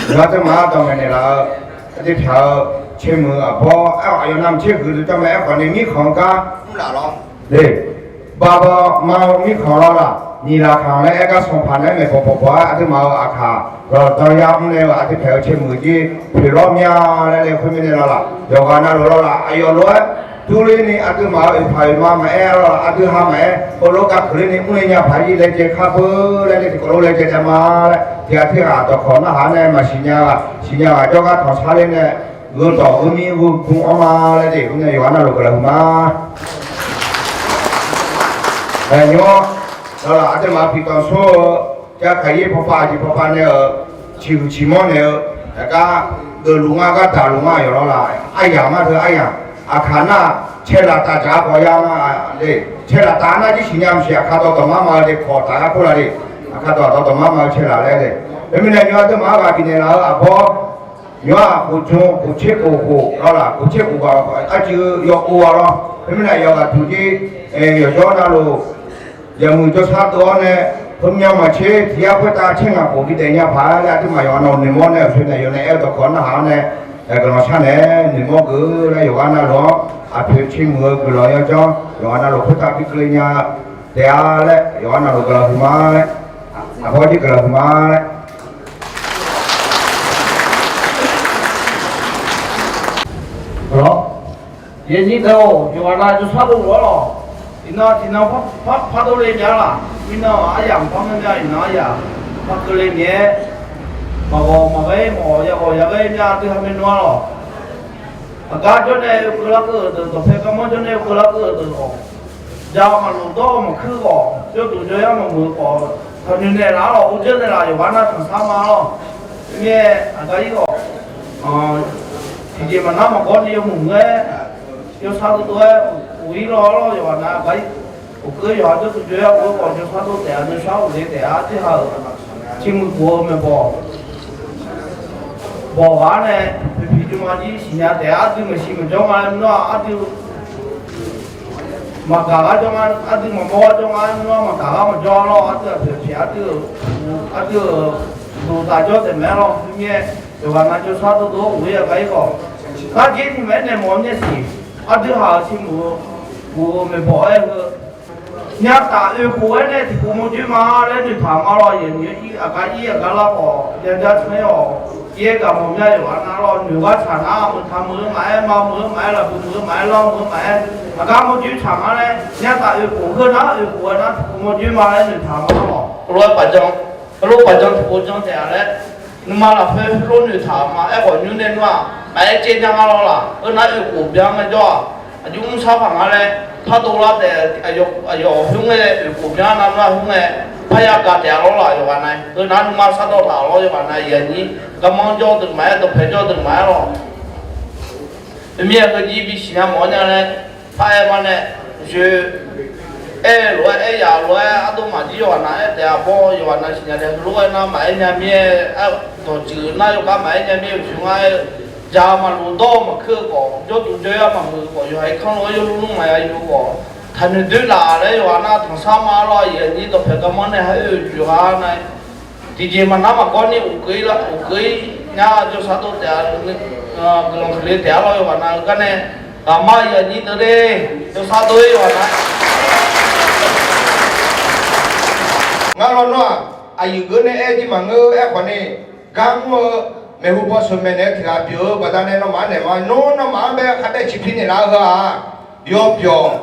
Yawqha teu maqaer dawq ngaeqnaeq laf-eu, aqdui pyaq-eu caermuiq aqbawr aer-awq, aqyawf navmaqtser huiqdui jawr mae. Aerkhawf ni mirkhanq-eu gar mrlaf lawr le. Babaw ma-eu mirkhanq lawr laf, nyiq laf khanq laer aer gar sanqpaq nae-aer maeqbawq bawq bawq-aer aqduimaf-euq aqkaq ghawqdanq ya mr nae-eu aqdui pyaq-eu caermuiq jir poeq lawr mya laer le khoermirnae lawr laf, yawqghaq navluf lawr laf, aqyawf lof-aer durler ni aqduimaf-euq oeqpaq oeqma maqaer lawr laf, aqdui ha maqaer, heulof gaq keuqler ni mr le nya paq-ir laejae kar beu laer le tiqkawv lof laejae taef ma laer tiq ghaq tirghaq dawqkawq narhaq-awr nae maqsiq nya ghaq siqnya ghaq jawrgar tanqsar ler nae, gheudawq gheumir gheubm anr ma laer jeq mr nae yawqghaq navluf guiqlanq huiqma. Nymr-awr, lawr laf aqduimaf-euq piqtanq sor-eu, jakaqyaer pawpav aqjeq pawpav nae-euq, ciqhuiq ciqmanr naeq-eu, aqgar geufluf nga gar daqluf nga yawf lawr laf, aryaq ma teu aryaq, aqkaq nar, caerlaf taf dzaq-a khawf ya nga le, caerlaf taf nar jir siqnya maqsiq aqkaq dawqdawq mar ma-eu de kawq taf gar kur la le, aqkaq dawqdawq dawqdawq mar ma-eu caerlaf laer le. Khoermirnae nymr aqduimaf-anr ghaq bifnaeq laf-eu aqbawr, nymr-aq khof jmq khof tser khof khof lawr laf, khof tser khof ghaq arcuiv yawkov-a lawr. Khoermirnae yawqghaq duq jir, yawqjawr navluf, yawmuiq jawrshar dov-awr nae, heumyan maqtser tiq yar khoertav tser ngaq khof bidaef nya paq laer aqduimaf yawqha navluf noeqmawr nae aqpoeq naeq yawf nae aer-eu dawqkawq narhaq-awr nae, guiqlanq sharnaeq noeqmawr geuf laer yawqghaq navluf-anr aqpoeq caermuiq-eu guiqlanq yawdzanr yawqghaq navluf khoertav bi keuvle nya taef-a laer yawqghaq navluf guiqlanq huiqma laer, aqbawr jir guiqlanq huiqma laer. Yaqnyir deuq-or, yawqghaq nav jawrshar dov-awr lawq. Iqnan tiqnan par dov le nya laf, mirnan aryamq par mawrnya iqnan aryaq par keuvle ngae, maqghawq maqghae mawf-awq, yaghawq yaghae mya dui ha maernmr-a lawq. Aqgar jawrnae oekeuv larkeuv-euq deuq, dawqpae garmanr jawrnae oekeuv larkeuv-euq deuq-awq, ja maqlof dawr-eu maqkuir khawf, jawrduq jawryar maqmuiq-eu khawf, taqnoeq naeqlaf-ar lawq, urdzeur naeqlaf yawqghaq nav tanqsar ma lawq. Mirnae aqgar ir khawf, tiqjeq maqnar maqgawr ni yawmuiq muiq-aer, yawshar dov dov-aer uq-ir lawr lawr yawqghaq nav aqgar ir, uqkeuv yawqha jawrduq jawryar uq-eu khawf yawshar dov taef-a, yawshar uqle taef-a, tirha-euq caermuiq khof-eu maeqbawq bawq ghaq-anr nae, poeqpiq jmrma jir siqnya taef-a, aqdui maeqshi maqjawr nga laer mr-awr aqdui maqgaq gar jawr nga, aqdui maqmawr gar jawr nga mr-awr maqgaq gar maqjawr lawr, aqdui aqpoeq pyeuf aqdui-euq, aqdui-euq duqtaf jawr taef mae lawr. Khoermirnae, yawqghaq nav jawrshar dov dov-awr uq-ir aqgar ir khawf, nar jir tiq maeq-aer naeq mawf-eu myaer siq, aqdui haq-euq caermuiq-eu, muiq-eu maeqbawq-aer heu, nyataf oekhof-aer nae tiqkhof mawrjoer ma laer noeqtaq ma lawr. Yawqnyir aqgar ir aqgar lar khawf, yajar tsanr-awq. Yaer gaq mawf mya yawqghaq nav lawr, noeq gar tsaq nar, meuq taq meuq-eu maqaer, ma meuq-eu maqaer, laf buq meuq-eu maqaer, lawr meuq-eu maqaer, aqgar mawrjoer tsaq nga laer nyataf oekhof heu nar oekhof-aer nar tiqkhof mawrjoer ma laer noeqtaq ma lawr. Heulof-aer paqjan, heulof paqjan tiqkhof jan taef-a laer, nuima lafkhoer heulof noeqtaq ma. Aerkhawf nymr nae nmr-aq maqaer caev nya nga lawr laf. Heu nar oekhof byan ngaejawr-aq, aqjox mr sar paq nga laer pardov lar taef, aqyawf khoerngae oekhof byan nav nar khoerngae parya gaq taef-a lawr laf yawqghaq nav. Heu nar nuima sardawv taq lawr yawqghaq nav yaqnyir garmanr jawr deuq maqaer, dawqpae jawr deuq maqaer lawr. Maqmir-aq heujir bisiq nya mawf-awr nya laer paraer ma nae, zoeq aer lof-aer aer yaf lof-aer ardov maqjir yawqghaq nav aer taef-a bawr yawqghaq nav siqnya taef heulof-aer nar maqaer nya mir-aer, dawqtsuif nar yawqgar maqaer nya mir-aer uqshoe ngar-aer, ja maqlof dawr-eu maqkuir-eu khawf, jawrduq jawryar maqmuiq-eu khawf, yawqha irkanr lof-aer yawrlur lur maqya yur khawf, taqnoeq doer laf laer yawqghaq nav tanqsar ma lawr. Yaqnyir dawqpae garmanr nae haer oe-eu jeq ghaq nae tiqjeq maqnar maqgawr ni uqkeuv-ir lar, uqkeuv-ir nya jawrshar dov taef-a, guiqlanq huiqle taef-a lawr yawqghaq nav-eu gar nae, ghaqmar yaqnyir deuq de, jawrshar dov-ir yawqghaq nav. Ngar lawr nawr-aq, aqyuif geur nae aer jir maqngeur aerkhawf ni, gar mr-eu maeqhu paw sheuqmaeq naeq-eu tiq ghaq pyeuf-eu baqdanae nawmaf-anr naeq ma. Nawr nawmaf-anr bae khabaev ciqpir naeqlaf-eu heu-aq, yawbyawq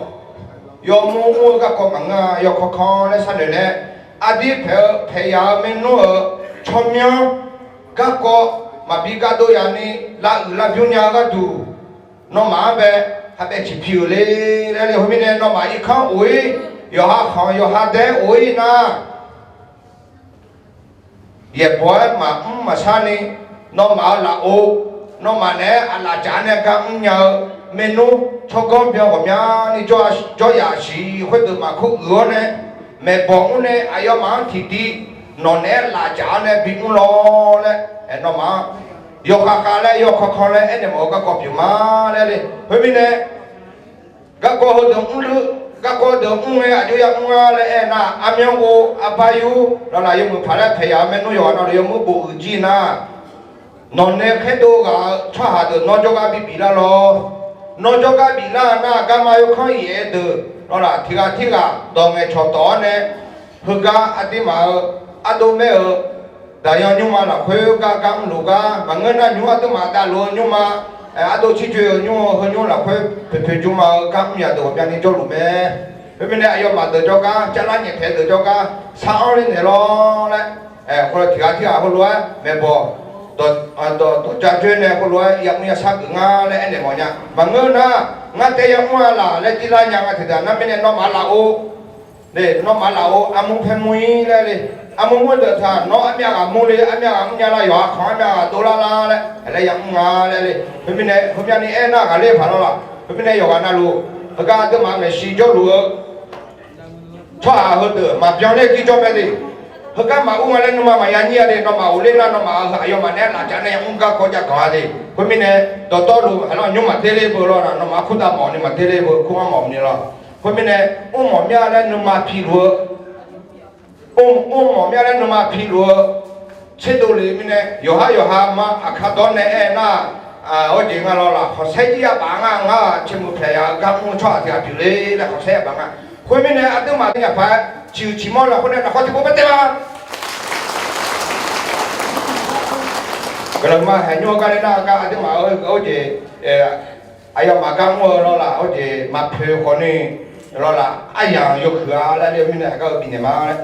yawmawr mr-eu garkawv maqngeur-a. Yawkawr kawr laer sharnoeq nae, ardir paeq-eu paeqyaq-eu maernmr-euq tsawrmyanr garkawv maqbi gardov yaf ni lavuiq lavbymr nya-eu gharduq, nawmaf-anr bae khabaev ciqpir-euq le laer le. Khoermirnae nawmaf irkanr of-ir, yawqha khanq yawqha dae of-ir nar, yaeqbawq-aer maqmr maqshar ni, nawmaf-euq lafov, nawmaf naeq-aer aqlaf dzaq-aer nae gar mrnya-eu Maernmr tsawrganr byan ghawqmyani jawr-a, jawryaf shiq khoerdeuq maqkur uiq-awr nae, maeqbawq mr nae aqyawfmaf-anr tiqtiv nawq naeq-aer lafcaf-awr nae bimr lawr laer, aer, nawmaf-anr yawkhav khav laer yawkawv kawv laer aernaeq mawf-eu garkawv pyeuf ma laer le. Khoermirnae, garkawv heudeuq mrluf, garkawv deuq mr ngae aqjox ya mr-a laer aernar, armyanr ghov arbar yur lawlaf yawmuiq paq laer paeq yaf-eu maernmr yawqghaq navluf yawmuiq bof uiq jir nar, nawq nae khaerdov ghaq-eu tsawrhaq deuq nawr jawrgar bibif lar lawr. Nawr jawrgar bif lar-eu nar, garma yawkanr yaef-eu deuq lawlaf tiq ghaq tirghaq dawq ngaeqcawq tawq-awr nae, heugar aqduimaf-euq ardov maer-euq daqyan nymrma lafkhoer gar gar mrluf gar maqngeur nar, nymr aqduimaf davluf-eu nymrma, ardov circoe-eu nymr-eu heu nymr lafkhoer poeqpoeq jmrma-eu gar mr yaf deuq ghawqmyani jawrluf mae. Khoermirnae aqyawfmaf deuq jawrgar, carlar nyaeftaeq deuq jawrgar sar-anr ler naeq lawr laer, khoerlof tiq ghaq tirghaq heulof-aer maeqbawq dawq, dawq, dawqja dzoer nae heulof-aer yamr yashar geuf nga laer aernaeq mawfnya. Maqngeur nar, ngar taev yamr-a laf laer jirlar nya nga tiqdaq nar mirnae nawmaf laf-or, nawmaf laf-or armur paer mur-ir laer le. Armur mur deuq taq nawr armyav ghaq mur le, armyav ghaq mrnya lar yawqha khanq armyav ghaq dovlar lar laer, laer yamr nga laer le. Khoermirnae heumyavni aernar ghaqler paq lawr laf. Khoermirnae yawqghaq navluf heugar aqduimaf maeqshi jawrluf-eu tsawrhaq heudeuq maqbyan ler jirjawr mae le. Heugar maqur nga laer nuima maqya nyir-a le. Nawmaf ghofler nar nawmaf-euq aqyawfmaf naeq-aer lafcaf nae yamr garkawv jav ganq-a le. Khoermirnae dawqtawvluf haqlar nymr maqter ler beu lawr, nawmaf-anr kurdav mawfni maqter ler beu kur-anr mawf ni lawr. Khoermirnae mrmawf mya laer nuima piluf-eu mrmawf mya laer nuima piluf-eu tserdov le mirnae yawqhar yawqha ma aqkar dawr nae aernar, awr jeq nga lawr laf khanqsaer jir yabaf nga ngar-aq, caermuiq pyaq yaf-eu gar mr-eu tsawrhaq tiq ghaq pyeuf le laer khanqsaer yabaf nga. Khoermirnae aqduimaf nyaf paq-aer ciqhuiq ciqmanr lafkhoer nae lafkhoer tiqpov baer taev ma. Guiqlanq ma haeq nymr-eu gar ler nar gar aqduimaf-eu awr jeq aqyawfmaf gar mr-eu lawr laf, awr jeq maqpoeq khawf ni lawr laf, aryamq yawhuiq-a laer ler-eu mirnae aqgar-eu bifnaeq ma laer.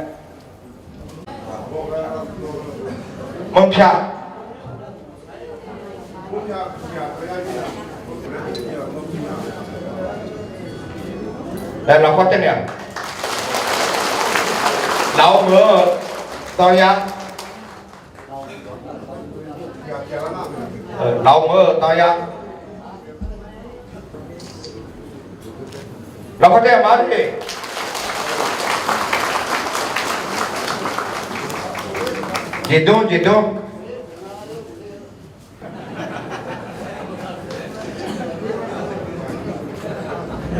Manrpyaq. Aer, lafkhoer taev naeq-a. Laf-eu meuq-eu danyar. Laf-eu meuq-eu danyar. Lafkhoer taev ma de. Jeqdmr jeqdmr.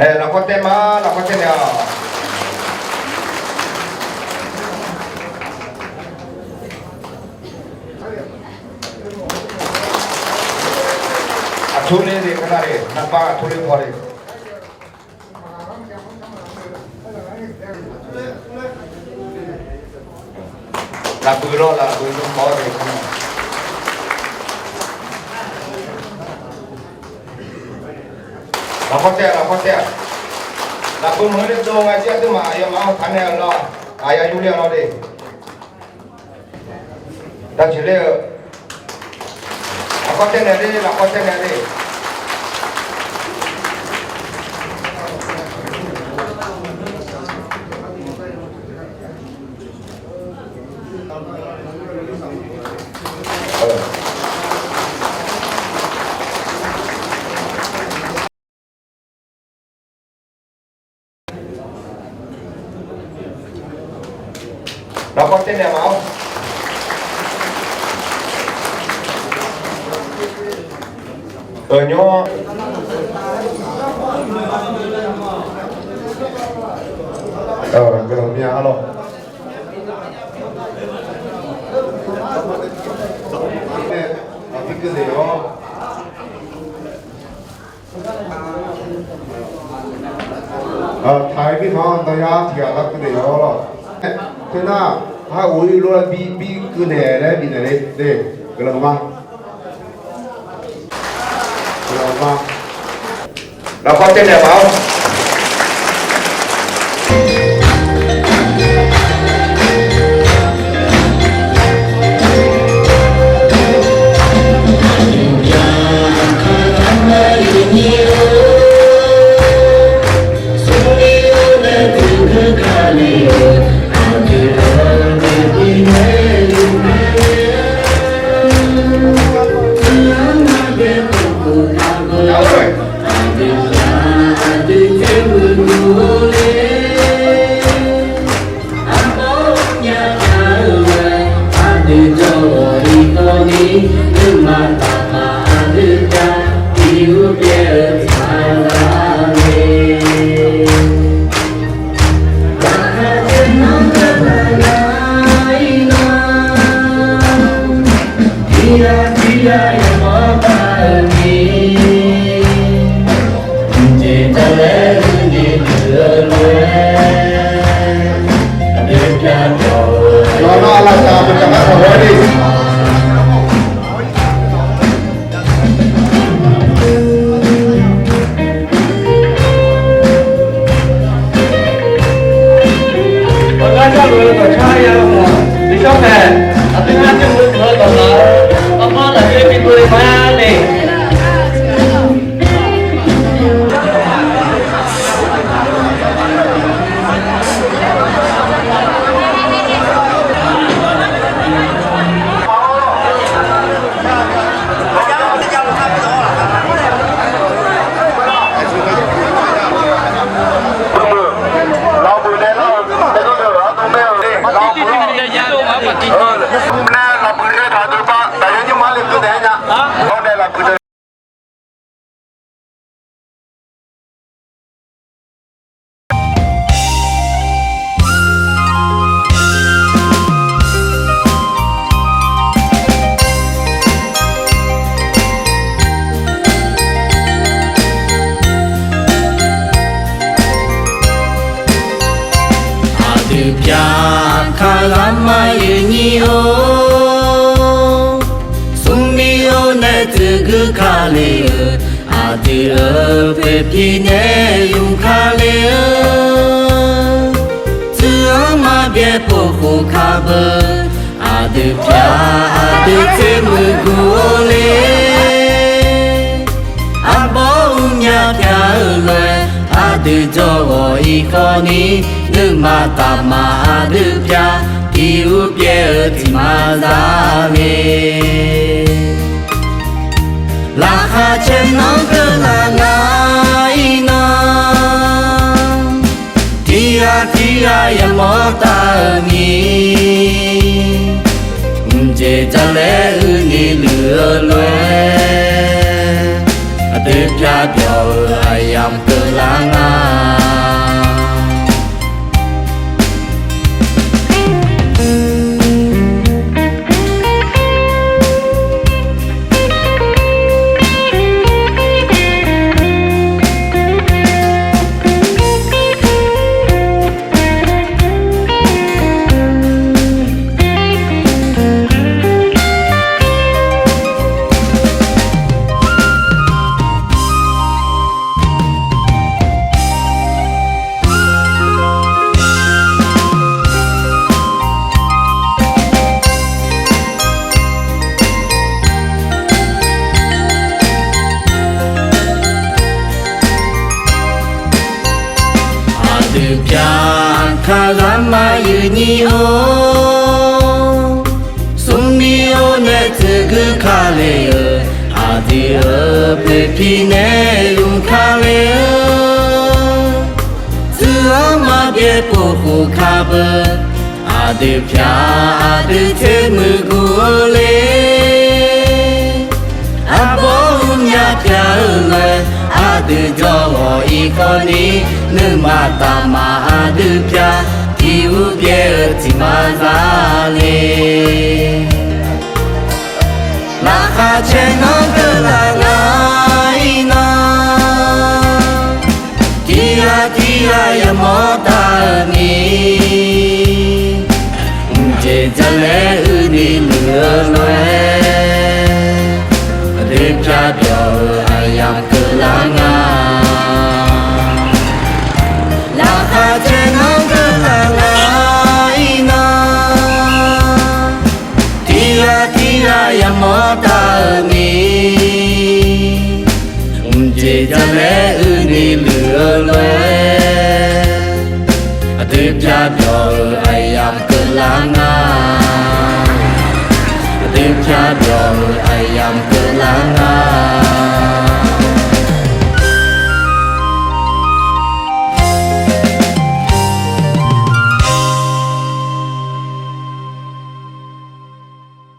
Aer, lafkhoer taev ma, lafkhoer taev naeq-awq. Aqtur ler de, kar nar de, narpar aqtur ler paw de. Lafbui lawr, lafbui lawr paw de. Lafkhoer taev, lafkhoer taev-aq. Lafbui meuq-anr ler dov nga jir aqduimaf aqyawfmaf-anr taq nae-eu lawr, aqyawf yur ler-a lawr de. Dav jeq ler-eu. Lafkhoer taev naeq de, lafkhoer taev naeq de. Lafkhoer taev naeq ma-awr. Euq nymr-awr. Guiqlanq mya-a lawr. Taq-eu mirkhanq-anr danyar tiq ghaq lar keuv naeq-awr lawr. Teunar, har ghof-ir lof-aer bi, bi keuv naeq laer bifnaeq le de. Guiqlanq ma. Lafkhoer taev naeq ma-awr. Aqkaqzaq maqyuif nyir-or, smrmir-or nae tsuif guir kale-euq aqdui-euq poeqpiq nae ymq kale-eu, tsuif-anr maqbyaeq pov khof ka beu, aqdui pyaq aqdui tser muiq guq-or le. Arbawr mrnya pyaq-eu lof-aer aqdui jawrghawq-ir khawf ni, nuima taqmaf aqdui pyaq tiq ur byaev-eu tiq ma za le. Laqkhaq caer nanr keuvlar nga-ir nar, tiq ghaq tiq ghaq yamawr taf-eu ni, mqjeq jalaer uini luiq-eu lof-aer, aqdui pyaq byawq-euq aqyamq keuvlar nga. Aqdui pyaq kaqzaq maqyuif nyir-or, smrmir-or nae tsuif guir kale-euq aqdui-euq poeqpiq nae ymq kale-eu, tsuif-anr maqbyaeq pov khof ka beu, aqdui pyaq aqdui tser muiq guq-eu le. Arbawr mrnya pyaq-eu lof-aer aqdui jawrghawq-ir khawf ni, nuima taqmaf aqdui pyaq tiq ur byaev-eu tiq ma za le. Laqkhaq caer nanr keuvlar nga-ir nar, tiq ghaq tiq ghaq yamawr taf-eu ni, mqjeq jalaer uini luiq-eu lof-aer, aqdui pyaq byawq-euq aqyamq keuvlar nga. Laqkhaq caer nanr keuvlar nga-ir nar, tiq ghaq tiq ghaq yamawr taf-eu ni, mqjeq jalaer uini luiq-eu lof-aer, aqdui pyaq byawq-euq aqyamq keuvlar nga. Aqdui pyaq byawq-euq aqyamq keuvlar nga.